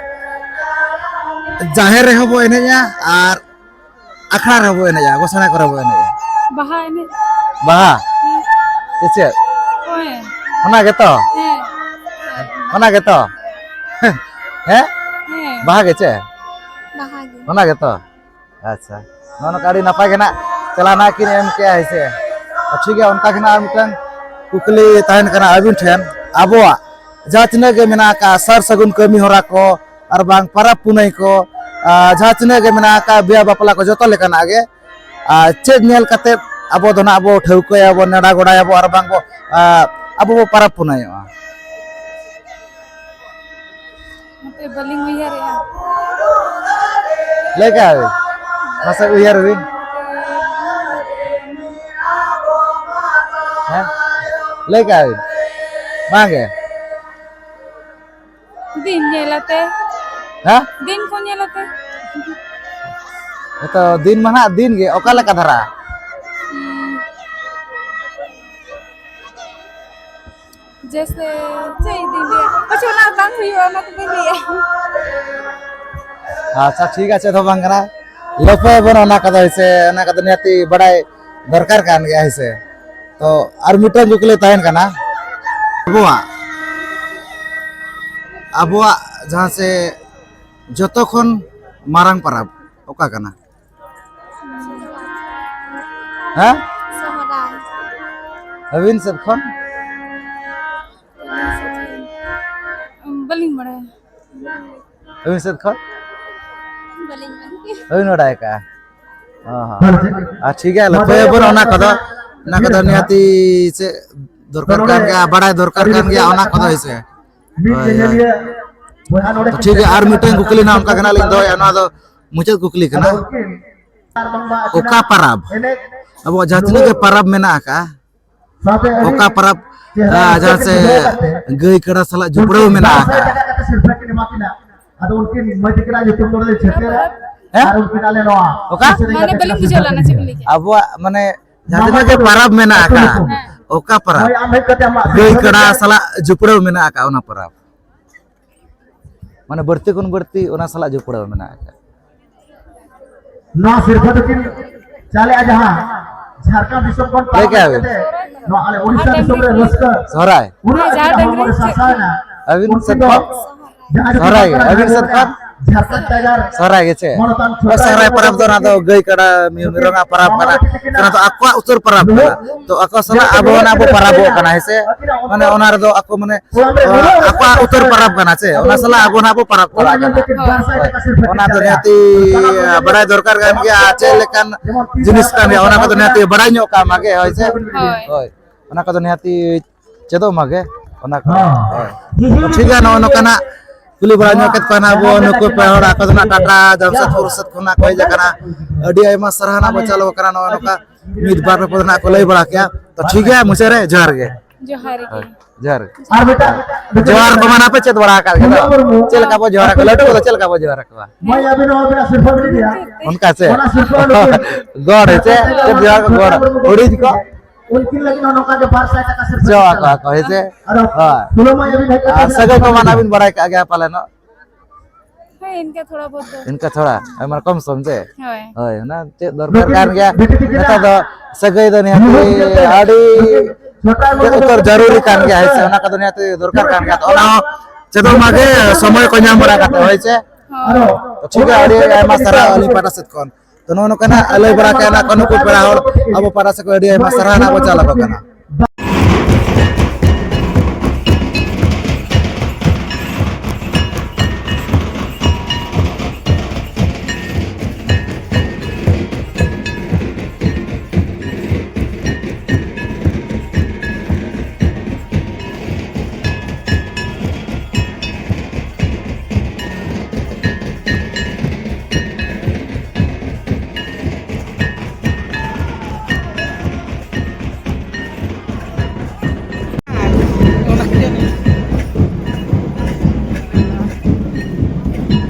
ᱡᱟᱦᱮᱨ ᱨᱮᱦᱚᱸ ᱵᱚ ᱮᱱᱮᱡᱼᱟ ᱟᱨ ᱟᱠᱷᱲᱟ ᱨᱮᱦᱚᱸ ᱵᱚ ᱮᱱᱮᱡᱼᱟ, ᱜᱚᱥᱟᱬᱮ ᱠᱚᱨᱮ ᱵᱚ ᱮᱱᱮᱡᱼᱟ? ᱵᱟᱦᱟ ᱮᱱᱮᱡ᱾ ᱵᱟᱦᱟ? ᱦᱮᱸ᱾ ᱥᱮ ᱪᱮᱫ? ᱦᱳᱭ᱾ ᱚᱱᱟ ᱜᱮᱛᱚ? ᱦᱮᱸ᱾ ᱚᱱᱟ ᱜᱮᱛᱚ? ᱦᱮᱸ? ᱦᱮᱸ᱾ ᱵᱟᱦᱟ ᱜᱮ ᱪᱮ? ᱵᱟᱦᱟ ᱜᱮ᱾ ᱚᱱᱟ ᱜᱮᱛᱚ? ᱟᱪᱪᱷᱟ, ᱱᱚᱜᱼᱚ ᱱᱚᱝᱠᱟ ᱟᱹᱰᱤ ᱱᱟᱯᱟᱭ ᱜᱮ ᱱᱟᱜ ᱛᱮᱞᱟ ᱱᱟᱜ ᱠᱤᱱ ᱮᱢ ᱠᱮᱜᱼᱟ, ᱦᱮᱸ ᱥᱮ? ᱴᱷᱤᱠ ᱜᱮᱭᱟ, ᱚᱱᱠᱟ ᱜᱮ ᱱᱟᱜ ᱟᱨ ᱢᱤᱫᱴᱟᱝ ᱠᱩᱠᱞᱤ ᱛᱟᱦᱮᱱ ᱠᱟᱱᱟ ᱟᱹᱵᱤᱱ ᱴᱷᱮᱱ, ᱟᱵᱚᱣᱟᱜ ᱡᱟᱦᱟᱸ ᱛᱤᱱᱟᱹᱜ ᱜᱮ ᱢᱮᱱᱟᱜ ᱟᱠᱟᱫ ᱥᱟᱨ ᱥᱟᱹᱜᱩᱱ ᱠᱟᱹᱢᱤ ᱦᱚᱨᱟ ᱠᱚ, ᱟᱨ ᱵᱟᱝ ᱯᱟᱨᱟᱵᱽ ᱯᱩᱱᱟᱹᱭ ᱠᱚ, ᱟᱨ ᱡᱟᱦᱟᱸ ᱛᱤᱱᱟᱹᱜ ᱜᱮ ᱢᱮᱱᱟᱜ ᱟᱠᱟᱫ ᱵᱤᱦᱟᱹ ᱵᱟᱯᱞᱟ ᱠᱚ, ᱡᱚᱛᱚ ᱞᱮᱠᱟᱱᱟᱜ ᱜᱮ, ᱟᱨ ᱪᱮᱫ ᱧᱮᱞ ᱠᱟᱛᱮᱫ ᱟᱵᱚ ᱫᱚ ᱱᱟᱜ ᱵᱚ ᱴᱷᱟᱹᱣᱠᱟᱹᱭᱟᱵᱚ, ᱱᱮᱰᱟ ᱜᱚᱰᱟᱭᱟᱵᱚ, ᱟᱨ ᱵᱟᱝ ᱵᱚ, ᱟᱨ ᱟᱵᱚ ᱵᱚ ᱯᱟᱨᱟᱵᱽ ᱯᱩᱱᱟᱹᱭᱚᱜᱼᱟ? ᱦᱟᱯᱮ, ᱵᱟᱹᱞᱤᱧ ᱩᱭᱦᱟᱹᱨᱮᱜᱼᱟ᱾ ᱞᱟᱹᱭ ᱠᱟᱜᱼᱟ ᱵᱤᱱ? ᱢᱟᱥᱮ ᱩᱭᱦᱟᱹᱨ ᱵᱤᱱ᱾ ᱦᱮᱸ? ᱞᱟᱹᱭ ᱠᱟᱜᱼᱟ ᱵᱤᱱ? ᱵᱟᱝ ᱜᱮ? ᱫᱤᱱ ᱧᱮᱞ ᱟᱛᱮ᱾ ᱦᱮᱸ? ᱫᱤᱱ ᱠᱚ ᱧᱮᱞ ᱟᱛᱮ᱾ ᱦᱮᱸᱛᱚ, ᱫᱤᱱ ᱢᱟ ᱱᱟᱦᱟᱜ ᱫᱤᱱ ᱜᱮ, ᱚᱠᱟ ᱞᱮᱠᱟ ᱫᱷᱟᱨᱟ? ᱦᱩᱸ᱾ ᱡᱮᱥᱮ, ᱪᱮᱫ ᱤᱧ ᱞᱟᱹᱭᱟ? ᱯᱟᱪᱷᱮ ᱚᱱᱟ ᱵᱟᱝ ᱦᱩᱭᱩᱜᱼᱟ, ᱚᱱᱟ ᱠᱚ ᱵᱟᱹᱧ ᱞᱟᱹᱭᱟ᱾ ᱟᱪᱪᱷᱟ, ᱴᱷᱤᱠ ᱟᱪᱷᱮ, ᱫᱚ ᱵᱟᱝ ᱠᱟᱱᱟ᱾ ᱞᱟᱹᱯᱟᱹᱭ ᱵᱚᱱ ᱚᱱᱟ ᱠᱚᱫᱚ, ᱦᱮᱸ ᱥᱮ, ᱚᱱᱟ ᱠᱚᱫᱚ ᱱᱤᱦᱟᱹᱛᱤ ᱵᱟᱰᱟᱭ ᱫᱚᱨᱠᱟᱨ ᱠᱟᱱ ᱜᱮᱭᱟ, ᱦᱮᱸ ᱥᱮ᱾ ᱛᱚ, ᱟᱨ ᱢᱤᱫᱴᱟᱝ ᱠᱩᱠᱞᱤ ᱛᱟᱦᱮᱱ ᱠᱟᱱᱟ, ᱟᱵᱚᱣᱟᱜ, ᱟᱵᱚᱣᱟᱜ ᱡᱟᱦᱟᱸ ᱥᱮ ᱡᱚᱛᱚ ᱠᱷᱚᱱ ᱢᱟᱨᱟᱝ ᱯᱚᱨᱚᱵᱽ ᱚᱠᱟ ᱠᱟᱱᱟ? ᱦᱮᱸ? ᱥᱚᱦᱨᱟᱭ᱾ ᱟᱹᱵᱤᱱ ᱥᱮᱫ ᱠᱷᱚᱱ? ᱵᱟᱹᱞᱤᱧ ᱵᱟᱲᱟᱭᱟ᱾ ᱟᱹᱵᱤᱱ ᱥᱮᱫ ᱠᱷᱚᱱ? ᱵᱟᱹᱞᱤᱧ ᱵᱟᱲᱟᱭᱟ᱾ ᱵᱟᱹᱵᱤᱱ ᱵᱟᱲᱟᱭ ᱟᱠᱟᱜᱼᱟ? ᱚ ᱦᱚᱸ᱾ ᱟᱨ ᱴᱷᱤᱠ ᱜᱮᱭᱟ, ᱞᱟᱹᱯᱟᱹᱭ ᱟᱵᱚᱱ ᱚᱱᱟ ᱠᱚᱫᱚ, ᱚᱱᱟ ᱠᱚᱫᱚ ᱱᱤᱦᱟᱹᱛᱤ ᱪᱮᱫ ᱫᱚᱨᱠᱟᱨ ᱠᱟᱱ ᱜᱮᱭᱟ, ᱵᱟᱲᱟᱭ ᱫᱚᱨᱠᱟᱨ ᱠᱟᱱ ᱜᱮᱭᱟ ᱚᱱᱟ ᱠᱚᱫᱚ, ᱦᱮᱸ ᱥᱮ? ᱦᱳᱭ, ᱦᱳᱭ᱾ ᱛᱚ ᱴᱷᱤᱠ ᱜᱮᱭᱟ, ᱟᱨ ᱢᱤᱫᱴᱟᱝ ᱠᱩᱠᱞᱤ ᱱᱟᱜ ᱚᱱᱠᱟ ᱜᱮ ᱱᱟᱜ ᱞᱤᱧ ᱫᱚᱦᱚᱭᱟ, ᱱᱚᱣᱟ ᱫᱚ ᱢᱩᱪᱟᱹᱫ ᱠᱩᱠᱞᱤ ᱠᱟᱱᱟ᱾ ᱚᱠᱟ ᱯᱟᱨᱟᱵᱽ, ᱟᱵᱚᱣᱟᱜ ᱡᱟᱦᱟᱸ ᱛᱤᱱᱟᱹᱜ ᱜᱮ ᱯᱟᱨᱟᱵᱽ ᱢᱮᱱᱟᱜ ᱟᱠᱟᱫᱼᱟ, ᱚᱠᱟ ᱯᱟᱨᱟᱵᱽ, ᱟ, ᱡᱟᱦᱟᱸ ᱥᱮ ᱜᱟᱹᱭ ᱠᱟᱰᱟ ᱥᱟᱞᱟᱜ ᱡᱚᱯᱲᱟᱣ ᱢᱮᱱᱟᱜ ᱟᱠᱟᱫᱼᱟ? ᱟᱫᱚ ᱩᱱᱠᱤᱱ ᱢᱟᱹᱭ ᱛᱟᱹᱠᱤᱱᱟᱜ ᱧᱩᱛᱩᱢ ᱫᱚ ᱪᱮᱫ ᱠᱟᱱᱟ? ᱦᱮᱸ? ᱟᱨ ᱩᱱᱠᱤᱱ ᱟᱞᱮ ᱱᱚᱣᱟ ᱚᱠᱟ? ᱢᱟᱱᱮ ᱵᱟᱹᱞᱤᱧ ᱵᱩᱡᱷᱟᱹᱣ ᱞᱮᱱᱟ ᱪᱮᱫ ᱵᱤᱱ ᱞᱟᱹᱭ ᱠᱮᱫᱟ᱾ ᱟᱵᱚᱣᱟᱜ ᱢᱟᱱᱮ ᱡᱟᱦᱟᱸ ᱛᱤᱱᱟᱹᱜ ᱜᱮ ᱯᱟᱨᱟᱵᱽ ᱢᱮᱱᱟᱜ ᱟᱠᱟᱫᱼᱟ, ᱦᱮᱸ᱾ ᱚᱠᱟ ᱯᱟᱨᱟᱵᱽ ᱜᱟᱹᱭ ᱠᱟᱰᱟ ᱥᱟᱞᱟᱜ ᱡᱚᱯᱲᱟᱣ ᱢᱮᱱᱟᱜ ᱟᱠᱟᱫᱼᱟ ᱚᱱᱟ ᱯᱟᱨᱟᱵᱽ? ᱢᱟᱱᱮ ᱵᱟᱹᱲᱛᱤ ᱠᱷᱚᱱ ᱵᱟᱹᱲᱛᱤ ᱚᱱᱟ ᱥᱟᱞᱟᱜ ᱡᱚᱯᱲᱟᱣ ᱢᱮᱱᱟᱜ ᱟᱠᱟᱫ᱾ ᱱᱚᱣᱟ ᱥᱤᱨᱯᱟᱹ ᱫᱚᱠᱤᱱ ᱪᱟᱞᱮᱜᱼᱟ ᱡᱟᱦᱟᱸ ᱡᱷᱟᱲᱠᱷᱚᱸᱰ ᱫᱤᱥᱚᱢ ᱠᱷᱚᱱ ᱞᱟᱹᱭ ᱯᱟᱨᱚᱢ ᱠᱮᱜᱼᱟ ᱦᱮᱡ ᱵᱤᱱ? ᱠᱟᱛᱮ ᱱᱚᱣᱟ ᱟᱞᱮ ᱳᱰᱤᱥᱟ ᱫᱤᱥᱚᱢ ᱨᱮ ᱨᱟᱹᱥᱠᱟᱹ ᱥᱚᱦᱨᱟᱭ᱾ ᱩᱱᱟᱹᱜ ᱡᱟᱦᱟᱸ ᱟᱹᱠᱤᱱᱟᱜ ᱰᱟᱝᱨᱤ ᱦᱚᱲᱢᱚ ᱨᱮ ᱪᱮᱫ? ᱥᱟᱨᱥᱟᱣ ᱮᱱᱟ᱾ ᱟᱹᱵᱤᱱ ᱩᱱᱠᱤᱱ ᱥᱮᱫ ᱫᱚ ᱠᱷᱚᱱ? ᱡᱟᱦᱟᱸ ᱫᱚᱠᱤᱱ ᱥᱚᱦᱨᱟᱭ ᱜᱮ, ᱢᱮᱛᱟᱜ ᱟᱹᱵᱤᱱ ᱠᱟᱱᱟ ᱥᱮᱫ ᱠᱷᱚᱱ? ᱡᱷᱟᱲᱠᱷᱚᱸᱰ ᱴᱟᱭᱜᱟᱨ᱾ ᱥᱚᱦᱨᱟᱭ ᱜᱮ ᱪᱮ? ᱢᱟᱱᱚᱛᱟᱱ ᱦᱳᱭ, ᱥᱚᱦᱨᱟᱭ ᱯᱟᱨᱟᱵᱽ ᱫᱚ ᱚᱱᱟ ᱫᱚ ᱜᱟᱹᱭ ᱠᱟᱰᱟ ᱢᱤᱦᱩ ᱢᱮᱨᱚᱢᱟᱜ ᱯᱟᱨᱟᱵᱽ ᱠᱟᱱᱟ᱾ ᱚᱱᱟ ᱫᱚ ᱟᱠᱚᱣᱟᱜ ᱩᱛᱟᱹᱨ ᱯᱟᱨᱟᱵᱽ ᱠᱟᱱᱟ᱾ ᱛᱚ ᱟᱠᱚ ᱥᱟᱞᱟᱜ ᱟᱵᱚ ᱚᱱᱟ ᱵᱚ ᱯᱟᱨᱟᱵᱚᱜ ᱠᱟᱱᱟ, ᱦᱮᱸ ᱥᱮ? ᱢᱟᱱᱮ ᱚᱱᱟ ᱨᱮᱫᱚ ᱟᱠᱚ ᱢᱟᱱᱮ, ᱟᱠᱚᱣᱟᱜ ᱩᱛᱟᱹᱨ ᱯᱟᱨᱟᱵᱽ ᱠᱟᱱᱟ ᱥᱮ, ᱚᱱᱟ ᱥᱟᱞᱟᱜ ᱟᱵᱚ ᱱᱟᱦᱟᱜ ᱵᱚ ᱯᱟᱨᱟᱵᱽ ᱪᱟᱞᱟᱜ ᱠᱟᱱᱟ᱾ ᱦᱳᱭ᱾ ᱚᱱᱟ ᱫᱚ ᱱᱤᱦᱟᱹᱛᱤ ᱵᱟᱲᱟᱭ ᱫᱚᱨᱠᱟᱨ ᱠᱟᱱ ᱜᱮᱭᱟ, ᱪᱮᱫ ᱞᱮᱠᱟᱱ ᱡᱤᱱᱤᱥ ᱠᱟᱱ ᱜᱮᱭᱟ, ᱚᱱᱟ ᱠᱚᱫᱚ ᱱᱤᱦᱟᱹᱛᱤ ᱵᱟᱲᱟᱭ ᱧᱚᱜ ᱠᱟᱜ ᱢᱟᱜᱮ, ᱦᱳᱭ ᱥᱮ? ᱦᱳᱭ᱾ ᱦᱳᱭ᱾ ᱚᱱᱟ ᱠᱚᱫᱚ ᱱᱤᱦᱟᱹᱛᱤ ᱪᱮᱫᱚᱜ ᱢᱟᱜᱮ, ᱚᱱᱟ ᱠᱚᱫᱚ᱾ ᱦᱳᱭ᱾ ᱴᱷᱤᱠ ᱜᱮᱭᱟ, ᱱᱚᱜᱼᱚ ᱱᱚᱝᱠᱟᱱᱟᱜ ᱠᱩᱞᱤ ᱵᱟᱲᱟ ᱧᱚᱜ ᱠᱮᱫ ᱠᱚᱣᱟ ᱱᱟᱜ ᱵᱚ, ᱱᱩᱠᱩ ᱯᱮ ᱦᱚᱲ ᱟᱠᱚ ᱫᱚ ᱱᱟᱜ ᱴᱟᱴᱟ ᱡᱟᱢᱥᱮᱫᱽᱯᱩᱨ ᱥᱮᱫ ᱠᱷᱚᱱᱟᱜ ᱠᱚ ᱦᱮᱡ ᱟᱠᱟᱱᱟ᱾ ᱟᱹᱰᱤ ᱟᱭᱢᱟ ᱥᱟᱨᱦᱟᱣ ᱱᱟᱜ ᱵᱚ ᱪᱟᱞ ᱟᱠᱚ ᱠᱟᱱᱟ᱾ ᱱᱚᱜᱼᱚ ᱱᱚᱝᱠᱟ ᱢᱤᱫ ᱵᱟᱨ ᱯᱮ ᱯᱚᱫ ᱱᱟᱜ ᱠᱚ ᱞᱟᱹᱭ ᱵᱟᱲᱟ ᱠᱮᱜᱼᱟ᱾ ᱛᱚ ᱴᱷᱤᱠ ᱜᱮᱭᱟ, ᱢᱩᱪᱟᱹᱫ ᱨᱮ ᱡᱚᱦᱟᱨ ᱜᱮ᱾ ᱡᱚᱦᱟᱨ ᱜᱮ᱾ ᱦᱳᱭ, ᱡᱚᱦᱟᱨ ᱜᱮ᱾ ᱟᱨ ᱢᱤᱫᱴᱟᱝ ᱡᱚᱦᱟᱨ ᱠᱚ ᱢᱟᱱᱟ ᱯᱮ ᱪᱮᱫ ᱵᱟᱲᱟ ᱟᱠᱟᱫ ᱜᱮ ᱫᱚ? ᱪᱮᱫ ᱞᱮᱠᱟ ᱵᱚ ᱡᱚᱦᱟᱨ ᱟᱠᱚᱣᱟ? ᱞᱟᱹᱴᱩ ᱠᱚᱫᱚ ᱪᱮᱫ ᱞᱮᱠᱟ ᱵᱚ ᱡᱚᱦᱟᱨ ᱟᱠᱚᱣᱟ? ᱢᱟᱹᱭ, ᱟᱹᱵᱤᱱ ᱦᱚᱸ ᱟᱹᱵᱤᱱᱟᱜ ᱥᱤᱨᱯᱟᱹ ᱵᱤᱱ ᱤᱫᱤᱭᱟ᱾ ᱚᱱᱠᱟ ᱥᱮ? ᱚᱱᱟ ᱥᱤᱨᱯᱟᱹ ᱱᱩᱠᱤᱱ ᱜᱚᱲ ᱦᱮᱸ ᱪᱮ? ᱪᱮᱫ ᱡᱚᱦᱟᱨ ᱠᱚ ᱜᱚᱲ? ᱦᱩᱰᱤᱧ ᱠᱚ? ᱩᱱᱠᱤᱱ ᱞᱟᱹᱜᱤᱫ ᱦᱚᱸ ᱱᱚᱝᱠᱟ ᱜᱮ ᱵᱟᱨ ᱥᱟᱭ ᱴᱟᱠᱟ ᱥᱤᱨᱯᱟᱹ ᱪᱚ ᱪᱟᱞᱟᱜ ᱟᱠᱚ, ᱦᱮᱸ ᱪᱮ? ᱟᱫᱚ ᱦᱳᱭ᱾ ᱛᱩᱞᱟᱹᱢ ᱢᱟᱹᱭ, ᱟᱹᱵᱤᱱ ᱦᱮᱡ ᱠᱟᱛᱮ ᱟᱨ ᱥᱟᱹᱜᱟᱹᱭ ᱠᱚ ᱢᱟ ᱱᱟᱜ ᱵᱤᱱ ᱵᱟᱲᱟᱭ ᱠᱟᱜ ᱜᱮᱭᱟ ᱯᱟᱞᱮᱱᱚᱜ? ᱦᱳᱭ, ᱤᱱᱠᱟ ᱛᱷᱚᱲᱟ ᱵᱚᱦᱩᱛ ᱫᱚ᱾ ᱤᱱᱠᱟ ᱛᱷᱚᱲᱟ, ᱟᱭᱢᱟ ᱨᱚᱠᱚᱢ ᱥᱚᱢ ᱪᱮ? ᱦᱳᱭ᱾ ᱦᱳᱭ, ᱚᱱᱟ ᱪᱮᱫ ᱫᱚᱨᱠᱟᱨ ᱠᱟᱱ ᱜᱮᱭᱟ᱾ ᱵᱤᱴᱤ ᱛᱤᱠᱤᱱᱟᱜ ᱱᱮᱛᱟᱨ ᱫᱚ ᱥᱟᱹᱜᱟᱹᱭ ᱫᱚ ᱱᱤᱦᱟᱹᱛ ᱜᱮ ᱟᱹᱰᱤ ᱪᱮᱫ ᱩᱛᱟᱹᱨ ᱡᱟᱹᱨᱩᱨᱤ ᱠᱟᱱ ᱜᱮᱭᱟ, ᱦᱳᱭ ᱥᱮ? ᱚᱱᱟ ᱠᱚᱫᱚ ᱱᱤᱦᱟᱹᱛ ᱜᱮ ᱫᱚᱨᱠᱟᱨ ᱠᱟᱱ ᱜᱮᱭᱟ᱾ ᱛᱚ, ᱚᱱᱟ ᱦᱚᱸ ᱪᱮᱫᱚᱜ ᱢᱟ ᱜᱮ ᱥᱚᱢᱚᱭ ᱠᱚ ᱧᱟᱢ ᱵᱟᱲᱟ ᱠᱟᱛᱮ, ᱦᱳᱭ ᱥᱮ? ᱦᱳᱭ᱾ ᱛᱚ, ᱴᱷᱤᱠ ᱜᱮᱭᱟ, ᱟᱹᱰᱤ ᱟᱭᱢᱟ ᱥᱟᱨᱦᱟᱣ ᱟᱹᱞᱤᱧ ᱯᱟᱦᱴᱟ ᱥᱮᱫ ᱠᱷᱚᱱ᱾ ᱛᱚ, ᱱᱚᱜᱼᱚ ᱱᱚᱝᱠᱟᱱᱟᱜ ᱞᱟᱹᱭ ᱵᱟᱲᱟ ᱠᱮᱫᱟ ᱠᱚ ᱱᱩᱠᱩ ᱯᱮᱲᱟ ᱦᱚᱲ, ᱟᱵᱚ ᱯᱟᱦᱴᱟ ᱥᱮᱫ ᱠᱷᱚᱱ ᱟᱹᱰᱤ ᱟᱭᱢᱟ ᱥᱟᱨᱦᱟᱣ ᱱᱟᱜ ᱵᱚ ᱪᱟᱞ ᱟᱠᱚ ᱠᱟᱱᱟ᱾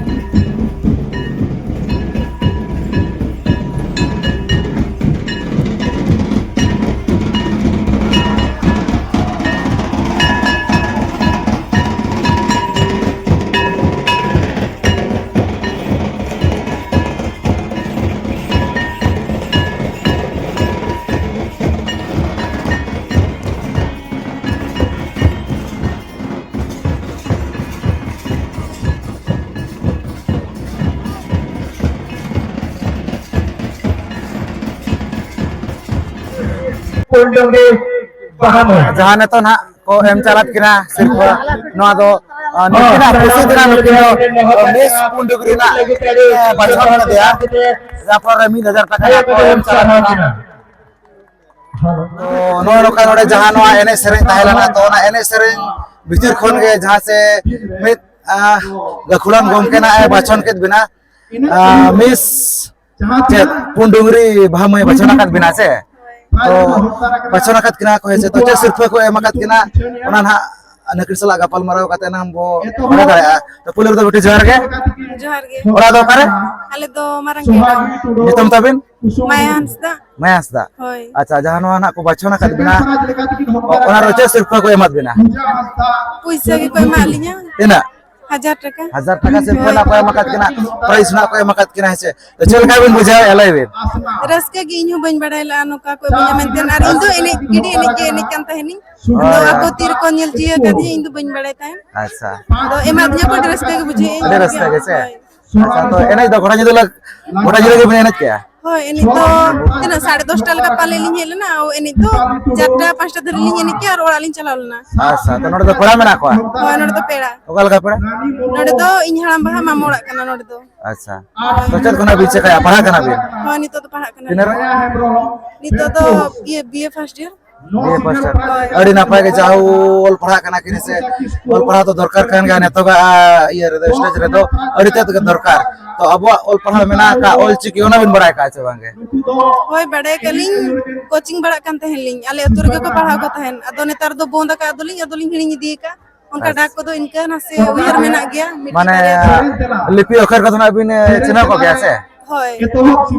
ᱯᱩᱱᱰᱩᱝᱜᱤ ᱵᱟᱦᱟ ᱢᱟᱹᱭ᱾ ᱡᱟᱦᱟᱸ ᱱᱤᱛᱚᱜ ᱱᱟᱦᱟᱜ ᱠᱚ ᱮᱢ ᱪᱟᱞᱟᱜ ᱠᱟᱱᱟ ᱥᱤᱨᱯᱟᱹ, ᱱᱚᱣᱟ ᱫᱚ, ᱟᱸ, ᱱᱩᱠᱤᱱᱟᱜ ᱠᱩᱥᱤ ᱛᱮ ᱱᱟᱜ ᱱᱩᱠᱤᱱ ᱫᱚ, ᱟᱸ, ᱢᱤᱥ ᱯᱩᱱᱰᱩᱝᱜᱤ ᱨᱮᱱᱟᱜ, ᱟᱸ, ᱵᱟᱪᱷᱟᱣ ᱠᱟᱫᱮᱭᱟ᱾ ᱡᱟᱦᱟᱸ ᱯᱚᱨ ᱨᱮ ᱢᱤᱫ ᱦᱟᱡᱟᱨ ᱴᱟᱠᱟ ᱱᱟᱜ ᱠᱚ ᱮᱢ ᱪᱟᱞᱟᱜ ᱠᱟᱱᱟ᱾ ᱛᱚ, ᱱᱚᱜᱼᱚ ᱱᱚᱝᱠᱟ ᱱᱚᱰᱮ ᱡᱟᱦᱟᱸ ᱱᱚᱣᱟ ᱮᱱᱮᱡ ᱥᱮᱨᱮᱧ ᱛᱟᱦᱮᱸ ᱞᱮᱱᱟ, ᱛᱚ, ᱚᱱᱟ ᱮᱱᱮᱡ ᱥᱮᱨᱮᱧ ᱵᱷᱤᱛᱤᱨ ᱠᱷᱚᱱ ᱜᱮ ᱡᱟᱦᱟᱸ ᱥᱮ ᱢᱤᱫ ᱜᱟᱹᱠᱷᱩᱲᱟᱱ ᱜᱚᱢᱠᱮ ᱱᱟᱜ ᱮ ᱵᱟᱪᱷᱚᱱ ᱠᱮᱫ ᱵᱤᱱᱟ, ᱢᱤᱥ ᱪᱮᱫ ᱯᱩᱱᱰᱩᱝᱨᱤ ᱵᱟᱦᱟ ᱢᱟᱹᱭ ᱵᱟᱪᱷᱚᱱ ᱟᱠᱟᱫ ᱵᱤᱱᱟ ᱥᱮ? ᱛᱚ ᱵᱟᱪᱷᱚᱱ ᱟᱠᱟᱫ ᱠᱤᱱᱟ ᱠᱚ ᱦᱮᱸ ᱥᱮ, ᱛᱚ ᱪᱮᱫ ᱥᱤᱨᱯᱟᱹ ᱠᱚ ᱮᱢ ᱟᱠᱟᱫ ᱠᱤᱱᱟ ᱚᱱᱟ ᱱᱟᱦᱟᱜ ᱱᱩᱠᱤᱱ ᱥᱟᱞᱟᱜ ᱜᱟᱯᱟᱞ ᱢᱟᱨᱟᱣ ᱠᱟᱛᱮ ᱱᱟᱦᱟᱜ ᱵᱚ ᱵᱟᱲᱟᱭ ᱫᱟᱲᱮᱭᱟᱜᱼᱟ᱾ ᱛᱚ ᱯᱩᱭᱞᱩ ᱨᱮᱫᱚ ᱵᱤᱴᱤ ᱡᱚᱦᱟᱨ ᱜᱮ᱾ ᱡᱚᱦᱟᱨ ᱜᱮ᱾ ᱚᱲᱟᱜ ᱫᱚ ᱚᱠᱟᱨᱮ? ᱟᱞᱮ ᱫᱚ ᱢᱟᱨᱟᱝ ᱠᱮᱰᱟ᱾ ᱧᱩᱛᱩᱢ ᱛᱟᱵᱤᱱ? ᱢᱟᱭᱟ ᱦᱟᱸᱥᱫᱟ᱾ ᱢᱟᱭᱟ ᱦᱟᱸᱥᱫᱟ᱾ ᱦᱳᱭ᱾ ᱟᱪᱪᱷᱟ, ᱡᱟᱦᱟᱸ ᱱᱚᱣᱟ ᱱᱟᱦᱟᱜ ᱠᱚ ᱵᱟᱪᱷᱚᱱ ᱟᱠᱟᱫ ᱵᱤᱱᱟ, ᱚᱱᱟ ᱨᱮ ᱪᱮᱫ ᱥᱤᱨᱯᱟᱹ ᱠᱚ ᱮᱢᱟᱫ ᱵᱤᱱᱟ? ᱯᱩᱭᱥᱟᱹ ᱜᱮᱠᱚ ᱮᱢᱟᱜ ᱞᱤᱧᱟ᱾ ᱛᱤᱱᱟᱹᱜ? ᱦᱟᱡᱟᱨ ᱴᱟᱠᱟ᱾ ᱦᱟᱡᱟᱨ ᱴᱟᱠᱟ ᱥᱤᱨᱯᱟᱹ ᱱᱟᱜ ᱠᱚ ᱮᱢ ᱟᱠᱟᱫ ᱠᱤᱱᱟ, ᱯᱨᱟᱭᱤᱡᱽ ᱱᱟᱜ ᱠᱚ ᱮᱢ ᱟᱠᱟᱫ ᱠᱤᱱᱟ, ᱦᱮᱸ ᱥᱮ? ᱛᱚ ᱪᱮᱫ ᱞᱮᱠᱟ ᱵᱤᱱ ᱵᱩᱡᱷᱟᱹᱣᱮᱫᱼᱟ, ᱞᱟᱹᱭ ᱵᱤᱱ? ᱨᱟᱹᱥᱠᱟᱹ ᱜᱮ, ᱤᱧ ᱦᱚᱸ ᱵᱟᱹᱧ ᱵᱟᱲᱟᱭ ᱞᱮᱫᱼᱟ ᱱᱚᱝᱠᱟ ᱠᱚ ᱮᱢᱟᱹᱧᱟ ᱢᱮᱱᱛᱮ, ᱟᱨ ᱤᱧ ᱫᱚ ᱮᱱᱮᱡ, ᱜᱤᱰᱤ ᱮᱱᱮᱡ ᱜᱮ ᱮᱱᱮᱡ ᱠᱟᱱ ᱛᱟᱦᱮᱱᱤᱧ᱾ ᱦᱳᱭ᱾ ᱟᱫᱚ ᱟᱠᱚ ᱛᱤ ᱨᱮᱠᱚ ᱧᱮᱞ ᱪᱤᱭᱟᱹ ᱟᱠᱟᱫᱤᱧᱟ, ᱤᱧ ᱫᱚ ᱵᱟᱹᱧ ᱵᱟᱲᱟᱭ ᱛᱟᱦᱮᱸᱫ᱾ ᱟᱪᱪᱷᱟ᱾ ᱟᱫᱚ ᱮᱢᱟᱫᱤᱧᱟ ᱠᱚ, ᱟᱹᱰᱤ ᱨᱟᱹᱥᱠᱟᱹ ᱜᱮ ᱵᱩᱡᱷᱟᱹᱣᱮᱫᱼᱟᱹᱧ᱾ ᱟᱹᱰᱤ ᱨᱟᱹᱥᱠᱟᱹ ᱜᱮ ᱥᱮ? ᱦᱳᱭ᱾ ᱟᱪᱪᱷᱟ, ᱛᱚ ᱮᱱᱮᱡ ᱫᱚ ᱜᱚᱴᱟ ᱧᱤᱫᱟᱹ ᱞᱮ, ᱜᱚᱴᱟ ᱧᱤᱫᱟᱹ ᱜᱮᱵᱤᱱ ᱮᱱᱮᱡ ᱠᱮᱜᱼᱟ? ᱦᱳᱭ, ᱮᱱᱮᱡ ᱫᱚ ᱛᱤᱱᱟᱹᱜ, ᱥᱟᱲᱮ ᱫᱚᱥᱴᱟ ᱞᱮᱠᱟ ᱯᱟᱞᱮ ᱞᱤᱧ ᱦᱮᱡ ᱞᱮᱱᱟ, ᱟᱨ ᱮᱱᱮᱡ ᱫᱚ ᱪᱟᱨᱴᱟ ᱯᱟᱸᱪᱴᱟ ᱫᱷᱟᱹᱨᱤᱡ ᱞᱤᱧ ᱮᱱᱮᱡ ᱠᱮᱜᱼᱟ ᱟᱨ ᱚᱲᱟᱜ ᱞᱤᱧ ᱪᱟᱞᱟᱣ ᱞᱮᱱᱟ᱾ ᱟᱪᱪᱷᱟ, ᱛᱚ ᱱᱚᱰᱮ ᱫᱚ ᱯᱮᱲᱟ ᱢᱮᱱᱟᱜ ᱠᱚᱣᱟ? ᱦᱳᱭ, ᱱᱚᱰᱮ ᱫᱚ ᱯᱮᱲᱟ᱾ ᱚᱠᱟ ᱞᱮᱠᱟ ᱯᱮᱲᱟ? ᱱᱚᱰᱮ ᱫᱚ ᱤᱧ ᱦᱟᱲᱟᱢ ᱵᱟᱦᱟ ᱢᱟᱢᱚ ᱚᱲᱟᱜ ᱠᱟᱱᱟ ᱱᱚᱰᱮ ᱫᱚ᱾ ᱟᱪᱪᱷᱟ, ᱛᱚ ᱪᱮᱫ ᱠᱷᱚᱱᱟᱜ ᱵᱤᱱ ᱪᱮᱠᱟᱭᱟ? ᱯᱟᱲᱦᱟᱜ ᱠᱟᱱᱟ ᱵᱤᱱ? ᱦᱳᱭ, ᱱᱤᱛᱚᱜ ᱫᱚ ᱯᱟᱲᱦᱟᱜ ᱠᱟᱱᱟ᱾ ᱛᱤᱱᱟᱹᱜ ᱨᱮ? ᱱᱤᱛᱚᱜ ᱫᱚ ᱤᱭᱟᱹ, ᱵᱤ ᱮ first year᱾ ᱵᱤ ᱮ first year᱾ ᱦᱳᱭ᱾ ᱟᱹᱰᱤ ᱱᱟᱯᱟᱭ ᱜᱮ, ᱡᱟᱦᱳ ᱚᱞ ᱯᱟᱲᱦᱟᱜ ᱠᱟᱱᱟ ᱠᱤᱱ ᱥᱮ, ᱚᱞ ᱯᱟᱲᱦᱟᱣ ᱫᱚ ᱫᱚᱨᱠᱟᱨ ᱠᱟᱱ ᱜᱮᱭᱟ ᱱᱤᱛᱚᱜᱟᱜ, ᱤᱭᱟᱹ ᱨᱮᱫᱚ, stage ᱨᱮᱫᱚ ᱟᱹᱰᱤ ᱛᱮᱫ ᱜᱮ ᱫᱚᱨᱠᱟᱨ᱾ ᱛᱚ ᱟᱵᱚᱣᱟᱜ ᱚᱞ ᱯᱟᱲᱦᱟᱣ ᱢᱮᱱᱟᱜ ᱟᱠᱟᱫ, ᱚᱞ ᱪᱤᱠᱤ, ᱚᱱᱟ ᱵᱤᱱ ᱵᱟᱲᱟᱭ ᱠᱟᱜᱼᱟ ᱥᱮ ᱵᱟᱝ ᱜᱮ? ᱦᱳᱭ, ᱵᱟᱲᱟᱭ ᱠᱟᱜ ᱞᱤᱧ, coaching ᱵᱟᱲᱟᱜ ᱠᱟᱱ ᱛᱟᱦᱮᱸᱱ ᱞᱤᱧ, ᱟᱞᱮ ᱟᱹᱛᱩ ᱨᱮᱜᱮ ᱠᱚ ᱯᱟᱲᱦᱟᱣ ᱠᱚ ᱛᱟᱦᱮᱸᱱ, ᱟᱫᱚ ᱱᱮᱛᱟᱨ ᱫᱚ ᱵᱚᱱᱫ ᱟᱠᱟᱫ ᱫᱚᱞᱤᱧ, ᱟᱫᱚᱞᱤᱧ ᱦᱤᱲᱤᱧ ᱤᱫᱤ ᱟᱠᱟᱫ᱾ ᱚᱱᱠᱟ ᱟᱪᱪᱷᱟ᱾ ᱰᱟᱠ ᱠᱚᱫᱚ ᱤᱱᱠᱟᱹ ᱱᱟᱥᱮ ᱩᱭᱦᱟᱹᱨ ᱢᱮᱱᱟᱜ ᱜᱮᱭᱟ, ᱢᱤᱫᱴᱤᱡ ᱢᱟᱱᱮ ᱵᱟᱨᱭᱟ ᱫᱚ᱾ ᱞᱤᱯᱤ ᱚᱠᱷᱚᱨ ᱠᱚᱫᱚ ᱱᱟᱜ ᱵᱤᱱ, ᱮ, ᱪᱤᱱᱦᱟᱹᱣ ᱠᱚᱜ ᱜᱮᱭᱟ ᱥᱮ? ᱦᱳᱭ᱾ ᱦᱳᱭ,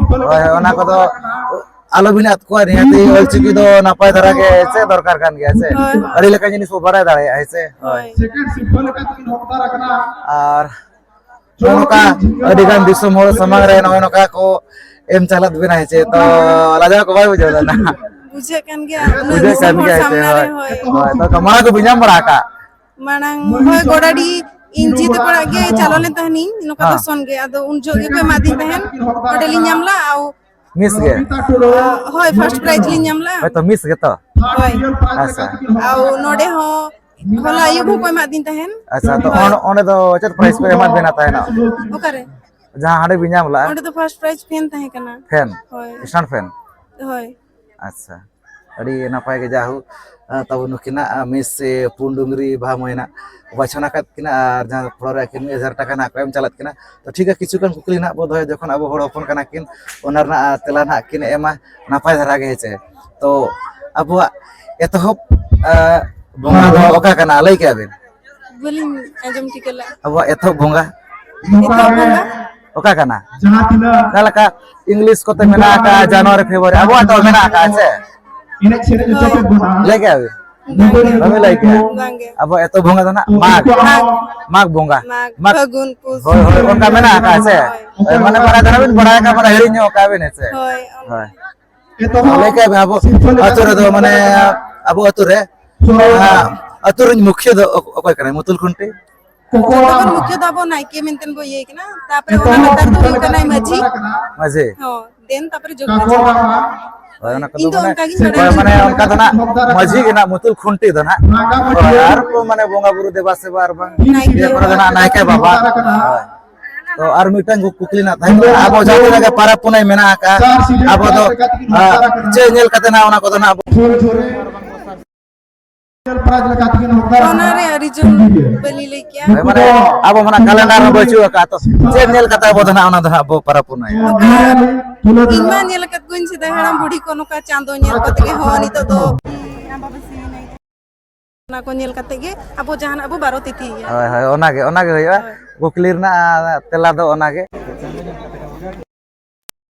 ᱦᱳᱭ, ᱚᱱᱟ ᱠᱚᱫᱚ ᱟᱞᱚᱵᱤᱱ ᱟᱫ ᱠᱚᱣᱟ, ᱱᱤᱦᱟᱹᱛᱤ ᱚᱞᱪᱤᱠᱤ ᱫᱚ ᱱᱟᱯᱟᱭ ᱫᱷᱟᱨᱟ ᱜᱮ ᱪᱮᱫ ᱫᱚᱨᱠᱟᱨ ᱠᱟᱱ ᱜᱮᱭᱟ ᱥᱮ? ᱦᱳᱭ, ᱦᱳᱭ᱾ ᱟᱹᱰᱤ ᱞᱮᱠᱟᱱ ᱡᱤᱱᱤᱥ ᱵᱚ ᱵᱟᱲᱟᱭ ᱫᱟᱲᱮᱭᱟᱜᱼᱟ, ᱦᱮᱸ ᱥᱮ? ᱦᱳᱭ᱾ ᱦᱳᱭ᱾ ᱟᱨ ᱱᱚᱜᱼᱚ ᱱᱚᱝᱠᱟ ᱟᱹᱰᱤ ᱜᱟᱱ ᱫᱤᱥᱚᱢ ᱦᱚᱲ ᱥᱟᱢᱟᱝ ᱨᱮ ᱱᱚᱜᱼᱚᱭ ᱱᱚᱝᱠᱟ ᱠᱚ ᱮᱢ ᱪᱟᱞᱟᱫ ᱵᱮᱱᱟ, ᱦᱮᱸ ᱪᱮ? ᱛᱚ ᱞᱟᱡᱟᱣ ᱠᱚ ᱵᱟᱭ ᱵᱩᱡᱷᱟᱹᱣ ᱞᱮᱱᱟ? ᱵᱩᱡᱷᱟᱹᱜ ᱠᱟᱱ ᱜᱮᱭᱟ, ᱩᱱᱟᱹᱜ ᱵᱩᱡᱷᱟᱹᱜ ᱫᱤᱥᱚᱢ ᱠᱟᱱ ᱦᱚᱲ ᱜᱮᱭᱟ, ᱦᱮᱸ ᱪᱮ? ᱥᱟᱢᱱᱟ ᱨᱮ, ᱦᱳᱭ᱾ ᱦᱳᱭ᱾ ᱦᱳᱭ, ᱛᱚ ᱢᱟᱲᱟᱝ ᱠᱚ ᱵᱤᱱ ᱧᱟᱢ ᱵᱟᱲᱟ ᱟᱠᱟᱫ? ᱢᱟᱲᱟᱝ, ᱦᱳᱭ, ᱜᱚᱰᱟᱰᱤ ᱤᱧ ᱡᱤᱛ ᱠᱚᱲᱟ ᱜᱮ ᱪᱟᱞᱟᱣ ᱞᱮᱱ ᱛᱟᱦᱮᱱᱤᱧ, ᱱᱚᱝᱠᱟ ᱦᱮᱸ᱾ ᱫᱚᱥᱚᱱ ᱜᱮ, ᱟᱫᱚ ᱩᱱ ᱡᱚᱦᱚᱜ ᱜᱮᱠᱚ ᱮᱢᱟᱫᱤᱧ ᱛᱟᱦᱮᱱ, ᱚᱸᱰᱮᱞᱤᱧ ᱧᱟᱢ ᱞᱮᱫᱼᱟ, ᱟᱨ ᱢᱤᱥ ᱜᱮ? ᱦᱳᱭ, first prize ᱞᱤᱧ ᱧᱟᱢ ᱞᱮᱫᱼᱟ᱾ ᱦᱳᱭ, ᱛᱚ ᱢᱤᱥ ᱜᱮᱛᱚ? ᱦᱳᱭ᱾ ᱟᱪᱪᱷᱟ᱾ ᱟᱨ ᱱᱚᱰᱮ ᱦᱚᱸ ᱦᱚᱞᱟ ᱟᱹᱭᱩᱵ ᱦᱚᱸᱠᱚ ᱮᱢᱟᱫᱤᱧ ᱛᱟᱦᱮᱱ᱾ ᱟᱪᱪᱷᱟ, ᱛᱚ ᱦᱳᱭ᱾ ᱚᱸᱰᱮ, ᱚᱸᱰᱮ ᱫᱚ ᱪᱮᱫ prize ᱠᱚ ᱮᱢᱟᱫ ᱵᱮᱱᱟ ᱛᱟᱦᱮᱱᱟ? ᱚᱠᱟᱨᱮ? ᱡᱟᱦᱟᱸ ᱦᱟᱸᱰᱮ ᱵᱤᱱ ᱧᱟᱢ ᱞᱮᱫᱼᱟ? ᱚᱸᱰᱮ ᱫᱚ first prize fan ᱛᱟᱦᱮᱸ ᱠᱟᱱᱟ᱾ Fan? ᱦᱳᱭ᱾ Stand fan? ᱦᱳᱭ᱾ ᱟᱪᱪᱷᱟ, ᱟᱹᱰᱤ ᱱᱟᱯᱟᱭ ᱜᱮ, ᱡᱟᱭᱦᱳᱠ᱾ ᱛᱟᱵᱚ ᱱᱩᱠᱤᱱᱟᱜ ᱢᱤᱥ ᱥᱮ ᱯᱩᱱ ᱰᱩᱝᱨᱤ ᱵᱟᱦᱟ ᱢᱟᱹᱭ ᱱᱟᱜ ᱵᱟᱪᱷᱚᱱ ᱟᱠᱟᱫ ᱠᱤᱱᱟ, ᱟᱨ ᱡᱟᱦᱟᱸ ᱯᱷᱚᱲᱚ ᱨᱮ ᱟᱹᱠᱤᱱ ᱢᱤᱫ ᱦᱟᱡᱟᱨ ᱴᱟᱠᱟ ᱱᱟᱜ ᱠᱚ ᱮᱢ ᱪᱟᱞᱟᱫ ᱠᱤᱱᱟ᱾ ᱛᱚ ᱴᱷᱤᱠ ᱜᱮᱭᱟ, ᱠᱤᱪᱷᱩ ᱜᱟᱱ ᱠᱩᱠᱞᱤ ᱱᱟᱜ ᱵᱚ ᱫᱚᱦᱚᱭᱟ, ᱡᱚᱠᱷᱚᱱ ᱟᱵᱚ ᱦᱚᱲ ᱦᱚᱯᱚᱱ ᱠᱟᱱᱟ ᱠᱤᱱ, ᱚᱱᱟ ᱨᱮᱱᱟᱜ ᱛᱮᱞᱟ ᱱᱟᱜ ᱠᱤᱱ ᱮᱢᱟ ᱱᱟᱯᱟᱭ ᱫᱷᱟᱨᱟ ᱜᱮ, ᱦᱮᱸ ᱪᱮ? ᱛᱚ ᱟᱵᱚᱣᱟᱜ ᱮᱛᱚᱦᱚᱵ ᱵᱚᱸᱜᱟ ᱫᱚ ᱚᱠᱟ ᱠᱟᱱᱟ, ᱞᱟᱹᱭ ᱠᱮᱭᱟ ᱵᱤᱱ? ᱵᱟᱹᱞᱤᱧ ᱟᱸᱡᱚᱢ ᱴᱷᱤᱠᱟᱹ ᱞᱮᱫᱼᱟ᱾ ᱟᱵᱚᱣᱟᱜ ᱮᱛᱚᱦᱚᱵ ᱵᱚᱸᱜᱟ ᱮᱛᱚᱦᱚᱵ ᱵᱚᱸᱜᱟ? ᱚᱠᱟ ᱠᱟᱱᱟ? ᱡᱟᱦᱟᱸ ᱞᱮᱠᱟ ᱤᱝᱞᱤᱥ ᱠᱚᱛᱮ ᱢᱮᱱᱟᱜ ᱟᱠᱟᱫ ᱡᱟᱱᱩᱣᱟᱨᱤ, ᱯᱷᱮᱵᱨᱩᱣᱟᱨᱤ, ᱟᱵᱚᱣᱟᱜ ᱫᱚ ᱢᱮᱱᱟᱜ ᱟᱠᱟᱫ ᱥᱮ? ᱦᱳᱭ᱾ ᱞᱟᱹᱭ ᱠᱮᱜᱼᱟ ᱵᱤᱱ? ᱵᱟᱝᱜᱮ᱾ ᱵᱟᱵᱤᱱ ᱞᱟᱹᱭ ᱠᱮᱜᱼᱟ? ᱵᱟᱝᱜᱮ᱾ ᱟᱵᱚᱣᱟᱜ ᱮᱛᱚᱦᱚᱵ ᱵᱚᱸᱜᱟ ᱫᱚ ᱱᱟᱜ ᱢᱟᱜᱽ᱾ ᱢᱟᱜᱽ᱾ ᱢᱟᱜᱽ ᱵᱚᱸᱜᱟ᱾ ᱢᱟᱜᱽ, ᱢᱟᱜᱽ᱾ ᱯᱷᱟᱹᱜᱩᱱ, ᱯᱩᱥ᱾ ᱦᱳᱭ, ᱦᱳᱭ, ᱚᱱᱠᱟ ᱢᱮᱱᱟᱜ ᱟᱠᱟᱫ ᱥᱮ? ᱦᱳᱭ᱾ ᱦᱳᱭ, ᱢᱟᱱᱮ ᱵᱟᱲᱟᱭ ᱫᱷᱟᱨᱟ ᱵᱤᱱ ᱵᱟᱲᱟᱭ ᱟᱠᱟᱫ, ᱢᱟᱱᱮ ᱦᱤᱲᱤᱧ ᱧᱚᱜ ᱟᱠᱟᱫ ᱵᱤᱱ, ᱦᱮᱸ ᱥᱮ? ᱦᱳᱭ᱾ ᱦᱳᱭ᱾ ᱞᱟᱹᱭ ᱠᱮᱜᱼᱟ ᱵᱤᱱ, ᱟᱵᱚ ᱟᱹᱛᱩ ᱨᱮᱫᱚ, ᱢᱟᱱᱮ ᱟᱵᱚ ᱟᱹᱛᱩ ᱨᱮ, ᱟᱹᱛᱩ ᱨᱤᱱ ᱢᱩᱠᱷᱤᱭᱟᱹ ᱫᱚ ᱚᱠᱚᱭ ᱠᱟᱱᱟᱭ? ᱢᱩᱛᱩᱞ ᱠᱷᱩᱱᱴᱤ? ᱡᱚᱛᱚ ᱠᱷᱚᱱ ᱢᱩᱠᱷᱭᱟᱹ ᱫᱚ ᱟᱵᱚ ᱱᱟᱭᱠᱮ ᱢᱮᱱᱛᱮ ᱵᱚ ᱤᱭᱟᱹᱭ ᱠᱟᱱᱟ, ᱛᱟᱯᱚᱨᱮ ᱚᱱᱟ ᱞᱟᱛᱟᱨ ᱫᱚ ᱦᱩᱭᱩᱜ ᱠᱟᱱᱟᱭ ᱢᱟᱹᱡᱷᱤ᱾ ᱢᱟᱹᱡᱷᱤ᱾ ᱦᱚᱸ, then ᱛᱟᱯᱚᱨᱮ ᱡᱚᱜᱽ ᱢᱟᱹᱡᱷᱤ᱾ ᱦᱳᱭ, ᱚᱱᱟ ᱠᱚᱫᱚ ᱤᱧ ᱫᱚ ᱢᱟᱱᱮ, ᱚᱱᱠᱟ ᱜᱤᱧ ᱦᱳᱭ, ᱵᱟᱲᱟᱭᱟ᱾ ᱢᱟᱱᱮ ᱚᱱᱠᱟ ᱫᱚ ᱱᱟᱜ ᱢᱟᱹᱡᱷᱤ ᱜᱮ ᱱᱟᱜ ᱢᱩᱛᱩᱞ ᱠᱷᱩᱱᱴᱤ ᱫᱚ ᱱᱟᱜ᱾ ᱦᱳᱭ, ᱟᱨ ᱠᱚ ᱢᱟᱱᱮ ᱵᱚᱸᱜᱟ ᱵᱩᱨᱩ ᱫᱮᱵᱟ ᱥᱮᱵᱟ ᱟᱨ ᱵᱟᱝ ᱱᱟᱭᱠᱮ ᱤᱭᱟᱹ ᱠᱚᱨᱮ ᱫᱚ ᱵᱟᱵᱟ᱾ ᱱᱟᱜ ᱱᱟᱭᱠᱮ ᱵᱟᱵᱟ᱾ ᱦᱳᱭ᱾ ᱛᱚ ᱟᱨ ᱢᱤᱫᱴᱟᱝ ᱠᱩ-, ᱠᱩᱠᱞᱤ ᱱᱟᱜ ᱛᱟᱦᱮᱸ ᱠᱟᱱᱟ, ᱟᱵᱚ ᱡᱟᱦᱟᱸ ᱛᱤᱱᱟᱹᱜ ᱜᱮ ᱯᱟᱨᱟᱵᱽ ᱯᱩᱱᱟᱹᱭ ᱢᱮᱱᱟᱜ ᱟᱠᱟᱫ, ᱟᱵᱚ ᱫᱚ, ᱟ, ᱪᱮᱫ ᱧᱮᱞ ᱠᱟᱛᱮ ᱱᱟᱜ ᱚᱱᱟ ᱠᱚᱫᱚ ᱱᱟᱜ ᱟᱵᱚ ᱚᱱᱟ ᱨᱮᱭᱟᱜ reason ᱵᱟᱹᱞᱤᱧ ᱞᱟᱹᱭ ᱠᱮᱭᱟ᱾ ᱦᱳᱭ, ᱢᱟᱱᱮ ᱟᱵᱚ ᱢᱟ ᱱᱟᱜ calendar ᱦᱚᱸ ᱵᱟᱹᱪᱩᱜ ᱟᱠᱟᱫ, ᱛᱚ ᱪᱮᱫ ᱧᱮᱞ ᱠᱟᱛᱮ ᱟᱵᱚ ᱫᱚ ᱱᱟᱜ ᱚᱱᱟ ᱫᱚ ᱱᱟᱜ ᱵᱚ ᱯᱟᱨᱟᱵᱽ ᱯᱩᱱᱟᱹᱭᱟ? ᱤᱧ ᱢᱟ ᱧᱮᱞ ᱟᱠᱟᱫ ᱠᱚᱣᱟᱹᱧ ᱥᱮᱫᱟᱭ ᱦᱟᱲᱟᱢ ᱵᱩᱲᱦᱤ ᱠᱚ ᱱᱚᱝᱠᱟ ᱪᱟᱸᱫᱚ ᱧᱮᱞ ᱠᱟᱛᱮ ᱜᱮ, ᱦᱚᱸ, ᱱᱤᱛᱚᱜ ᱫᱚ ᱚᱱᱟ ᱠᱚ ᱧᱮᱞ ᱠᱟᱛᱮ ᱜᱮ ᱟᱵᱚ ᱡᱟᱦᱟᱱᱟᱜ ᱵᱚ ᱵᱟᱨᱚ ᱛᱤᱛᱷᱤᱭᱟ᱾ ᱦᱳᱭ, ᱦᱳᱭ, ᱚᱱᱟᱜᱮ, ᱚᱱᱟᱜᱮ ᱦᱩᱭᱩᱜᱼᱟ᱾ ᱦᱳᱭ᱾ ᱠᱩᱠᱞᱤ ᱨᱮᱱᱟᱜ ᱛᱮᱞᱟ ᱫᱚ ᱚᱱᱟᱜᱮ᱾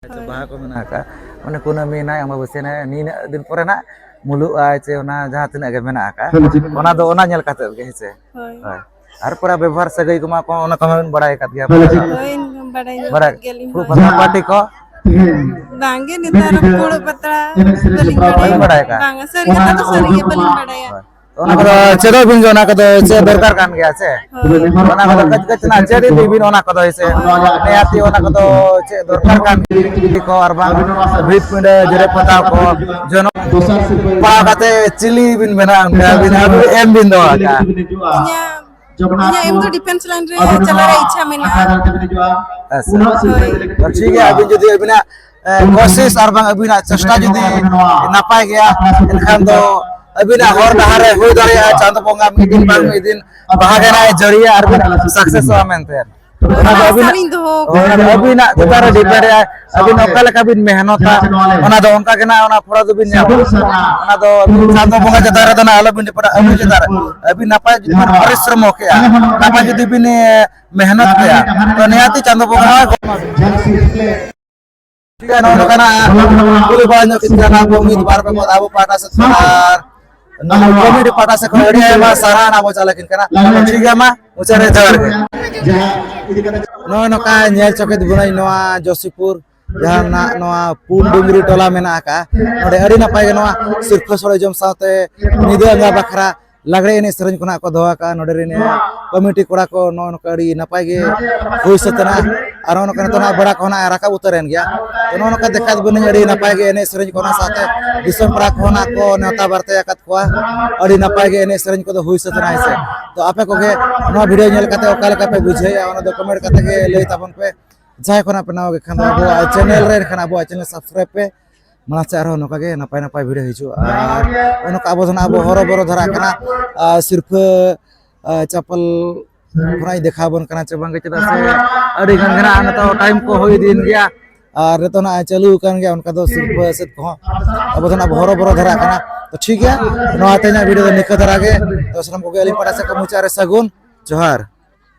ᱟᱪᱪᱷᱟ, ᱦᱳᱭ᱾ ᱵᱟᱦᱟ ᱠᱚ ᱢᱮᱱᱟᱜ ᱟᱠᱟᱫ, ᱢᱟᱱᱮ ᱠᱩᱱᱟᱹᱢᱤ ᱦᱮᱱᱟᱜ, ᱟᱢᱵᱟᱵᱟᱹᱥᱭᱟᱹ ᱦᱮᱱᱟᱜ, ᱱᱤᱱᱟᱹᱜ ᱫᱤᱱ ᱯᱚᱨᱮ ᱱᱟᱜ ᱢᱩᱞᱩᱜᱼᱟ ᱪᱮ ᱚᱱᱟ ᱡᱟᱦᱟᱸ ᱛᱤᱱᱟᱹᱜ ᱜᱮ ᱢᱮᱱᱟᱜ ᱟᱠᱟᱫ, ᱦᱳᱭ᱾ ᱚᱱᱟ ᱫᱚ ᱚᱱᱟ ᱧᱮᱞ ᱠᱟᱛᱮᱫ ᱜᱮ, ᱦᱮᱸ ᱥᱮ? ᱦᱳᱭ᱾ ᱦᱳᱭ᱾ ᱟᱨ ᱯᱚᱨᱮ ᱵᱮᱵᱚᱦᱟᱨ ᱥᱟᱹᱜᱟᱹᱭ ᱠᱚᱢᱟ ᱠᱚ, ᱚᱱᱟ ᱠᱚᱢᱟ ᱵᱤᱱ ᱵᱟᱲᱟᱭ ᱟᱠᱟᱫ ᱜᱮᱭᱟ᱾ ᱦᱳᱭ, ᱵᱟᱲᱟᱭ ᱧᱚᱜ ᱵᱟᱲᱟᱭ, ᱠᱟᱜ ᱜᱮᱭᱟᱞᱤᱧ, ᱯᱷᱩᱲᱩᱜ ᱦᱳᱭ᱾ ᱯᱟᱛᱲᱟ ᱯᱟᱹᱴᱤ ᱠᱚ? ᱵᱟᱝᱜᱮ, ᱱᱮᱛᱟᱨ ᱯᱷᱩᱲᱩᱜ ᱯᱟᱛᱲᱟ ᱵᱟᱹᱞᱤᱧ ᱵᱟᱲᱟᱭᱟ᱾ ᱵᱟᱹᱞᱤᱧ ᱵᱟᱲᱟᱭ ᱟᱠᱟᱫ? ᱵᱟᱝᱟ, ᱥᱟᱹᱨᱤ ᱠᱟᱛᱷᱟ ᱫᱚ ᱥᱟᱹᱨᱤ ᱜᱮ ᱵᱟᱹᱞᱤᱧ ᱵᱟᱲᱟᱭᱟ᱾ ᱦᱳᱭ᱾ ᱚᱱᱟ ᱠᱚᱫᱚ ᱪᱮᱫᱚᱜ ᱵᱤᱱ ᱜᱮ, ᱚᱱᱟ ᱠᱚᱫᱚ ᱪᱮᱫ ᱫᱚᱨᱠᱟᱨ ᱠᱟᱱ ᱜᱮᱭᱟ ᱥᱮ? ᱦᱳᱭ᱾ ᱚᱱᱟ ᱠᱚᱫᱚ ᱠᱟᱹᱡ ᱠᱟᱹᱡ ᱛᱮᱱᱟᱜ ᱪᱮᱫ ᱤᱫᱤ ᱵᱤᱱ, ᱚᱱᱟ ᱠᱚᱫᱚ ᱦᱮᱸ ᱥᱮ? ᱦᱳᱭ᱾ ᱱᱤᱦᱟᱹᱛᱤ ᱚᱱᱟ ᱠᱚᱫᱚ ᱪᱮᱫ ᱫᱚᱨᱠᱟᱨ ᱠᱟᱱ ᱜᱮᱭᱟ ᱠᱚ, ᱟᱨ ᱵᱟᱝ ᱵᱷᱤᱛ ᱯᱤᱸᱰᱟᱹ, ᱡᱮᱨᱮᱲ ᱯᱚᱛᱟᱣ ᱠᱚ, ᱡᱚᱱᱚᱜ ᱯᱟᱲᱦᱟᱣ ᱠᱟᱛᱮ ᱪᱤᱞᱤ ᱵᱤᱱ ᱵᱮᱱᱟᱜᱼᱟ, ᱚᱱᱠᱟ ᱵᱤᱱ ᱟᱹᱵᱤᱱ ᱮᱢ ᱵᱤᱱ ᱫᱚᱦᱚ ᱠᱟᱜᱼᱟ? ᱤᱧᱟᱹᱜ, ᱤᱧᱟᱹᱜ ᱮᱢ ᱫᱚ defence line ᱨᱮ ᱪᱟᱞᱟᱜ ᱨᱮᱭᱟᱜ ᱤᱪᱪᱷᱟ ᱢᱮᱱᱟᱜᱼᱟ᱾ ᱟᱪᱪᱷᱟ᱾ ᱦᱳᱭ᱾ ᱛᱚ ᱴᱷᱤᱠ ᱜᱮᱭᱟ, ᱟᱹᱵᱤᱱ ᱡᱩᱫᱤ ᱟᱹᱵᱤᱱᱟᱜ, ᱮ, ᱠᱳᱥᱤᱥ ᱟᱨ ᱵᱟᱝ ᱟᱹᱵᱤᱱᱟᱜ ᱪᱮᱥᱴᱟ ᱡᱩᱫᱤ ᱱᱟᱯᱟᱭ ᱜᱮᱭᱟ, ᱮᱱᱠᱷᱟᱱ ᱫᱚ ᱟᱹᱵᱤᱱᱟᱜ ᱦᱚᱨ ᱰᱟᱦᱟᱨ ᱨᱮ ᱦᱩᱭ ᱫᱟᱲᱮᱭᱟᱜᱼᱟ, ᱪᱟᱸᱫᱚ ᱵᱚᱸᱜᱟ ᱢᱤᱫ ᱫᱤᱱ ᱵᱟᱝ ᱢᱤᱫ ᱫᱤᱱ ᱵᱟᱦᱟ ᱜᱮ ᱱᱟᱜ ᱡᱟᱹᱲᱤᱭᱟ ᱟᱨ ᱵᱤᱱ ᱥᱟᱠᱥᱮᱥᱚᱜᱼᱟ ᱢᱮᱱᱛᱮ᱾ ᱚᱱᱟ ᱫᱚ ᱟᱹᱵᱤᱱᱟᱜ, ᱟᱹᱵᱤᱱᱟᱜ ᱪᱮᱛᱟᱱ ᱨᱮ ᱰᱤᱯᱮᱱᱰ ᱟᱭ, ᱟᱹᱵᱤᱱ ᱚᱠᱟ ᱞᱮᱠᱟ ᱵᱤᱱ ᱢᱮᱦᱱᱚᱛᱟ, ᱚᱱᱟ ᱫᱚ ᱚᱱᱠᱟ ᱜᱮ ᱱᱟᱜ ᱚᱱᱟ ᱯᱷᱚᱞ ᱫᱚᱵᱤᱱ ᱧᱟᱢᱟ᱾ ᱚᱱᱟ ᱫᱚ ᱪᱟᱸᱫᱚ ᱵᱚᱸᱜᱟ ᱪᱮᱛᱟᱱ ᱨᱮᱫᱚ ᱱᱟᱜ ᱟᱞᱚᱵᱤᱱ ᱰᱤᱯᱮᱱᱰᱟ, ᱟᱹᱵᱤᱱ ᱪᱮᱛᱟᱱ ᱨᱮ᱾ ᱟᱹᱵᱤᱱ ᱱᱟᱯᱟᱭ ᱡᱩᱫᱤ ᱵᱤᱱ ᱯᱚᱨᱤᱥᱨᱚᱢᱚ ᱠᱮᱜᱼᱟ, ᱱᱟᱯᱟᱭ ᱡᱩᱫᱤ ᱵᱤᱱ, ᱮ, ᱢᱮᱦᱱᱚᱛ ᱠᱮᱜᱼᱟ, ᱛᱚ ᱱᱤᱦᱟᱹᱛᱤ ᱪᱟᱸᱫᱚ ᱵᱚᱸᱜᱟ ᱦᱚᱸ ᱜᱚᱲᱚ ᱟᱵᱤᱱ᱾ ᱴᱷᱤᱠ ᱜᱮᱭᱟ, ᱱᱚᱜᱼᱚ ᱱᱚᱝᱠᱟᱱᱟᱜ ᱠᱩᱞᱤ ᱵᱟᱲᱟ ᱧᱚᱜ ᱠᱮᱫ ᱠᱟᱱᱟ ᱠᱚ ᱢᱤᱫ ᱵᱟᱨ ᱯᱮ ᱯᱚᱫ ᱟᱵᱚ ᱯᱟᱦᱴᱟ ᱥᱮᱫ ᱠᱷᱚᱱ, ᱟᱨ ᱱᱚᱣᱟ ᱠᱚᱢᱤᱴᱤ ᱯᱟᱦᱴᱟ ᱥᱮᱫ ᱠᱷᱚᱱ ᱟᱹᱰᱤ ᱟᱭᱢᱟ ᱥᱟᱨᱦᱟᱣ ᱟᱵᱚ ᱪᱟᱞ ᱟᱹᱠᱤᱱ ᱠᱟᱱᱟ᱾ ᱴᱷᱤᱠ ᱜᱮᱭᱟ, ᱢᱟ ᱢᱩᱪᱟᱹᱫ ᱨᱮ ᱡᱚᱦᱟᱨ ᱜᱮ᱾ ᱱᱚᱜᱼᱚᱭ ᱱᱚᱝᱠᱟ ᱧᱮᱞ ᱪᱚ ᱠᱮᱫ ᱵᱚᱱᱟᱹᱧ ᱱᱚᱣᱟ ᱡᱳᱥᱤᱯᱩᱨ, ᱡᱟᱦᱟᱸ ᱱᱟᱜ ᱱᱚᱣᱟ ᱯᱩᱱ ᱰᱩᱝᱨᱤ ᱴᱚᱞᱟ ᱢᱮᱱᱟᱜ ᱟᱠᱟᱫᱼᱟ, ᱱᱚᱰᱮ ᱟᱹᱰᱤ ᱱᱟᱯᱟᱭ ᱜᱮ ᱱᱚᱣᱟ ᱥᱤᱨᱯᱷᱟᱹ ᱥᱚᱲᱮ ᱡᱚᱢ ᱥᱟᱶᱛᱮ ᱧᱤᱫᱟᱹ ᱟᱸᱜᱟ ᱵᱟᱠᱷᱨᱟ ᱞᱟᱜᱽᱲᱮ ᱮᱱᱮᱡ ᱥᱮᱨᱮᱧ ᱠᱚ ᱱᱟᱜ ᱠᱚ ᱫᱚᱦᱚ ᱟᱠᱟᱫᱼᱟ᱾ ᱱᱚᱰᱮ ᱨᱮᱱ ᱠᱚᱢᱤᱴᱤ ᱠᱚᱲᱟ ᱠᱚ ᱱᱚᱜᱼᱚ ᱱᱚᱝᱠᱟ ᱟᱹᱰᱤ ᱱᱟᱯᱟᱭ ᱜᱮ ᱦᱩᱭ ᱥᱟᱹᱛ ᱮᱱᱟ᱾ ᱟᱨ ᱱᱚᱜᱼᱚ ᱱᱚᱝᱠᱟ ᱱᱤᱛᱚᱜ ᱱᱟᱜ ᱵᱮᱲᱟ ᱠᱚᱦᱚᱸ ᱱᱟᱜ ᱨᱟᱠᱟᱵ ᱩᱛᱟᱹᱨ ᱮᱱ ᱜᱮᱭᱟ᱾ ᱛᱚ ᱱᱚᱜᱼᱚ ᱱᱚᱝᱠᱟ ᱫᱮᱠᱷᱟᱣ ᱵᱚᱱᱟᱹᱧ ᱟᱹᱰᱤ ᱱᱟᱯᱟᱭ ᱜᱮ ᱮᱱᱮᱡ ᱥᱮᱨᱮᱧ ᱠᱚ ᱚᱱᱟ ᱥᱟᱶᱛᱮ ᱫᱤᱥᱚᱢ ᱯᱮᱲᱟ ᱠᱚᱦᱚᱸ ᱱᱟᱜ ᱠᱚ ᱱᱮᱣᱛᱟ ᱵᱟᱨᱛᱮ ᱟᱠᱟᱫ ᱠᱚᱣᱟ᱾ ᱟᱹᱰᱤ ᱱᱟᱯᱟᱭ ᱜᱮ ᱮᱱᱮᱡ ᱥᱮᱨᱮᱧ ᱠᱚᱫᱚ ᱦᱩᱭ ᱥᱟᱹᱛ ᱮᱱᱟ, ᱦᱮᱸ ᱥᱮ᱾ ᱛᱚ ᱟᱯᱮ ᱠᱚᱜᱮ ᱱᱚᱣᱟ ᱵᱷᱤᱰᱤᱭᱳ ᱧᱮᱞ ᱠᱟᱛᱮ ᱚᱠᱟ ᱞᱮᱠᱟ ᱯᱮ ᱵᱩᱡᱷᱟᱹᱣᱮᱫᱼᱟ, ᱚᱱᱟ ᱫᱚ ᱠᱚᱢᱮᱱᱴ ᱠᱟᱛᱮ ᱜᱮ ᱞᱟᱹᱭ ᱛᱟᱵᱚᱱ ᱯᱮ᱾ ᱡᱟᱦᱟᱸᱭ ᱠᱷᱚᱱᱟᱜ ᱯᱮ ᱱᱟᱣᱟ ᱜᱮ ᱠᱷᱟᱱ ᱫᱚ ᱟᱵᱚᱣᱟᱜ ᱪᱮᱱᱮᱞ ᱨᱮ, ᱮᱱᱠᱷᱟᱱ ᱟᱵᱚᱣᱟᱜ ᱪᱮᱱᱮᱞ ᱥᱟᱵᱥᱠᱨᱟᱭᱤᱵ ᱯᱮ᱾ ᱢᱟᱲᱟᱝ ᱥᱮᱫ ᱟᱨᱦᱚᱸ ᱱᱚᱝᱠᱟ ᱜᱮ ᱱᱟᱯᱟᱭ ᱱᱟᱯᱟᱭ ᱵᱷᱤᱰᱤᱭᱳ ᱦᱤᱡᱩᱜᱼᱟ᱾ ᱟᱨ ᱱᱚᱜᱼᱚ ᱱᱚᱝᱠᱟ ᱟᱵᱚ ᱫᱚ ᱱᱟᱜ ᱟᱵᱚ ᱦᱚᱨᱚ ᱵᱚᱨᱚ ᱫᱷᱟᱨᱟᱜ ᱠᱟᱱᱟ᱾ ᱟᱨ ᱥᱤᱨᱯᱷᱟᱹ, ᱟᱨ ᱪᱟᱯᱚᱞ ᱠᱷᱚᱱᱟᱜ ᱤᱧ ᱫᱮᱠᱷᱟᱣ ᱟᱵᱚᱱ ᱠᱟᱱᱟ ᱪᱮ ᱵᱟᱝ, ᱪᱮᱫᱟᱜ ᱥᱮ ᱟᱹᱰᱤ ᱜᱟᱱ ᱜᱮ ᱱᱟᱜ ᱱᱤᱛᱚᱜ ᱴᱟᱭᱤᱢ ᱠᱚ ᱦᱩᱭ ᱤᱫᱤᱭᱮᱱ ᱜᱮᱭᱟ᱾ ᱟᱨ ᱱᱤᱛᱚᱜ ᱱᱟᱜ ᱪᱟᱹᱞᱩ ᱟᱠᱟᱱ ᱜᱮᱭᱟ, ᱚᱱᱠᱟ ᱫᱚ ᱥᱤᱨᱯᱷᱟᱹ ᱥᱮᱫ ᱠᱚᱦᱚᱸ ᱟᱵᱚ ᱫᱚ ᱱᱟᱜ ᱟᱵᱚ ᱦᱚᱨᱚ ᱵᱚᱨᱚ ᱫᱷᱟᱨᱟᱜ ᱠᱟᱱᱟ᱾ ᱛᱚ ᱴᱷᱤᱠ ᱜᱮᱭᱟ, ᱱᱚᱣᱟ ᱛᱮᱦᱮᱧᱟᱜ ᱵᱷᱤᱰᱤᱭᱳ ᱫᱚ ᱱᱤᱝᱠᱟᱹ ᱫᱷᱟᱨᱟ ᱜᱮ᱾ ᱛᱚ ᱥᱟᱱᱟᱢ ᱠᱚᱜᱮ ᱟᱹᱞᱤᱧ ᱯᱟᱦᱴᱟ ᱥᱮᱫ ᱠᱷᱚᱱ ᱢᱩᱪᱟᱹᱫ ᱨᱮ ᱥᱟᱹᱜᱩᱱ ᱡᱚᱦᱟᱨ᱾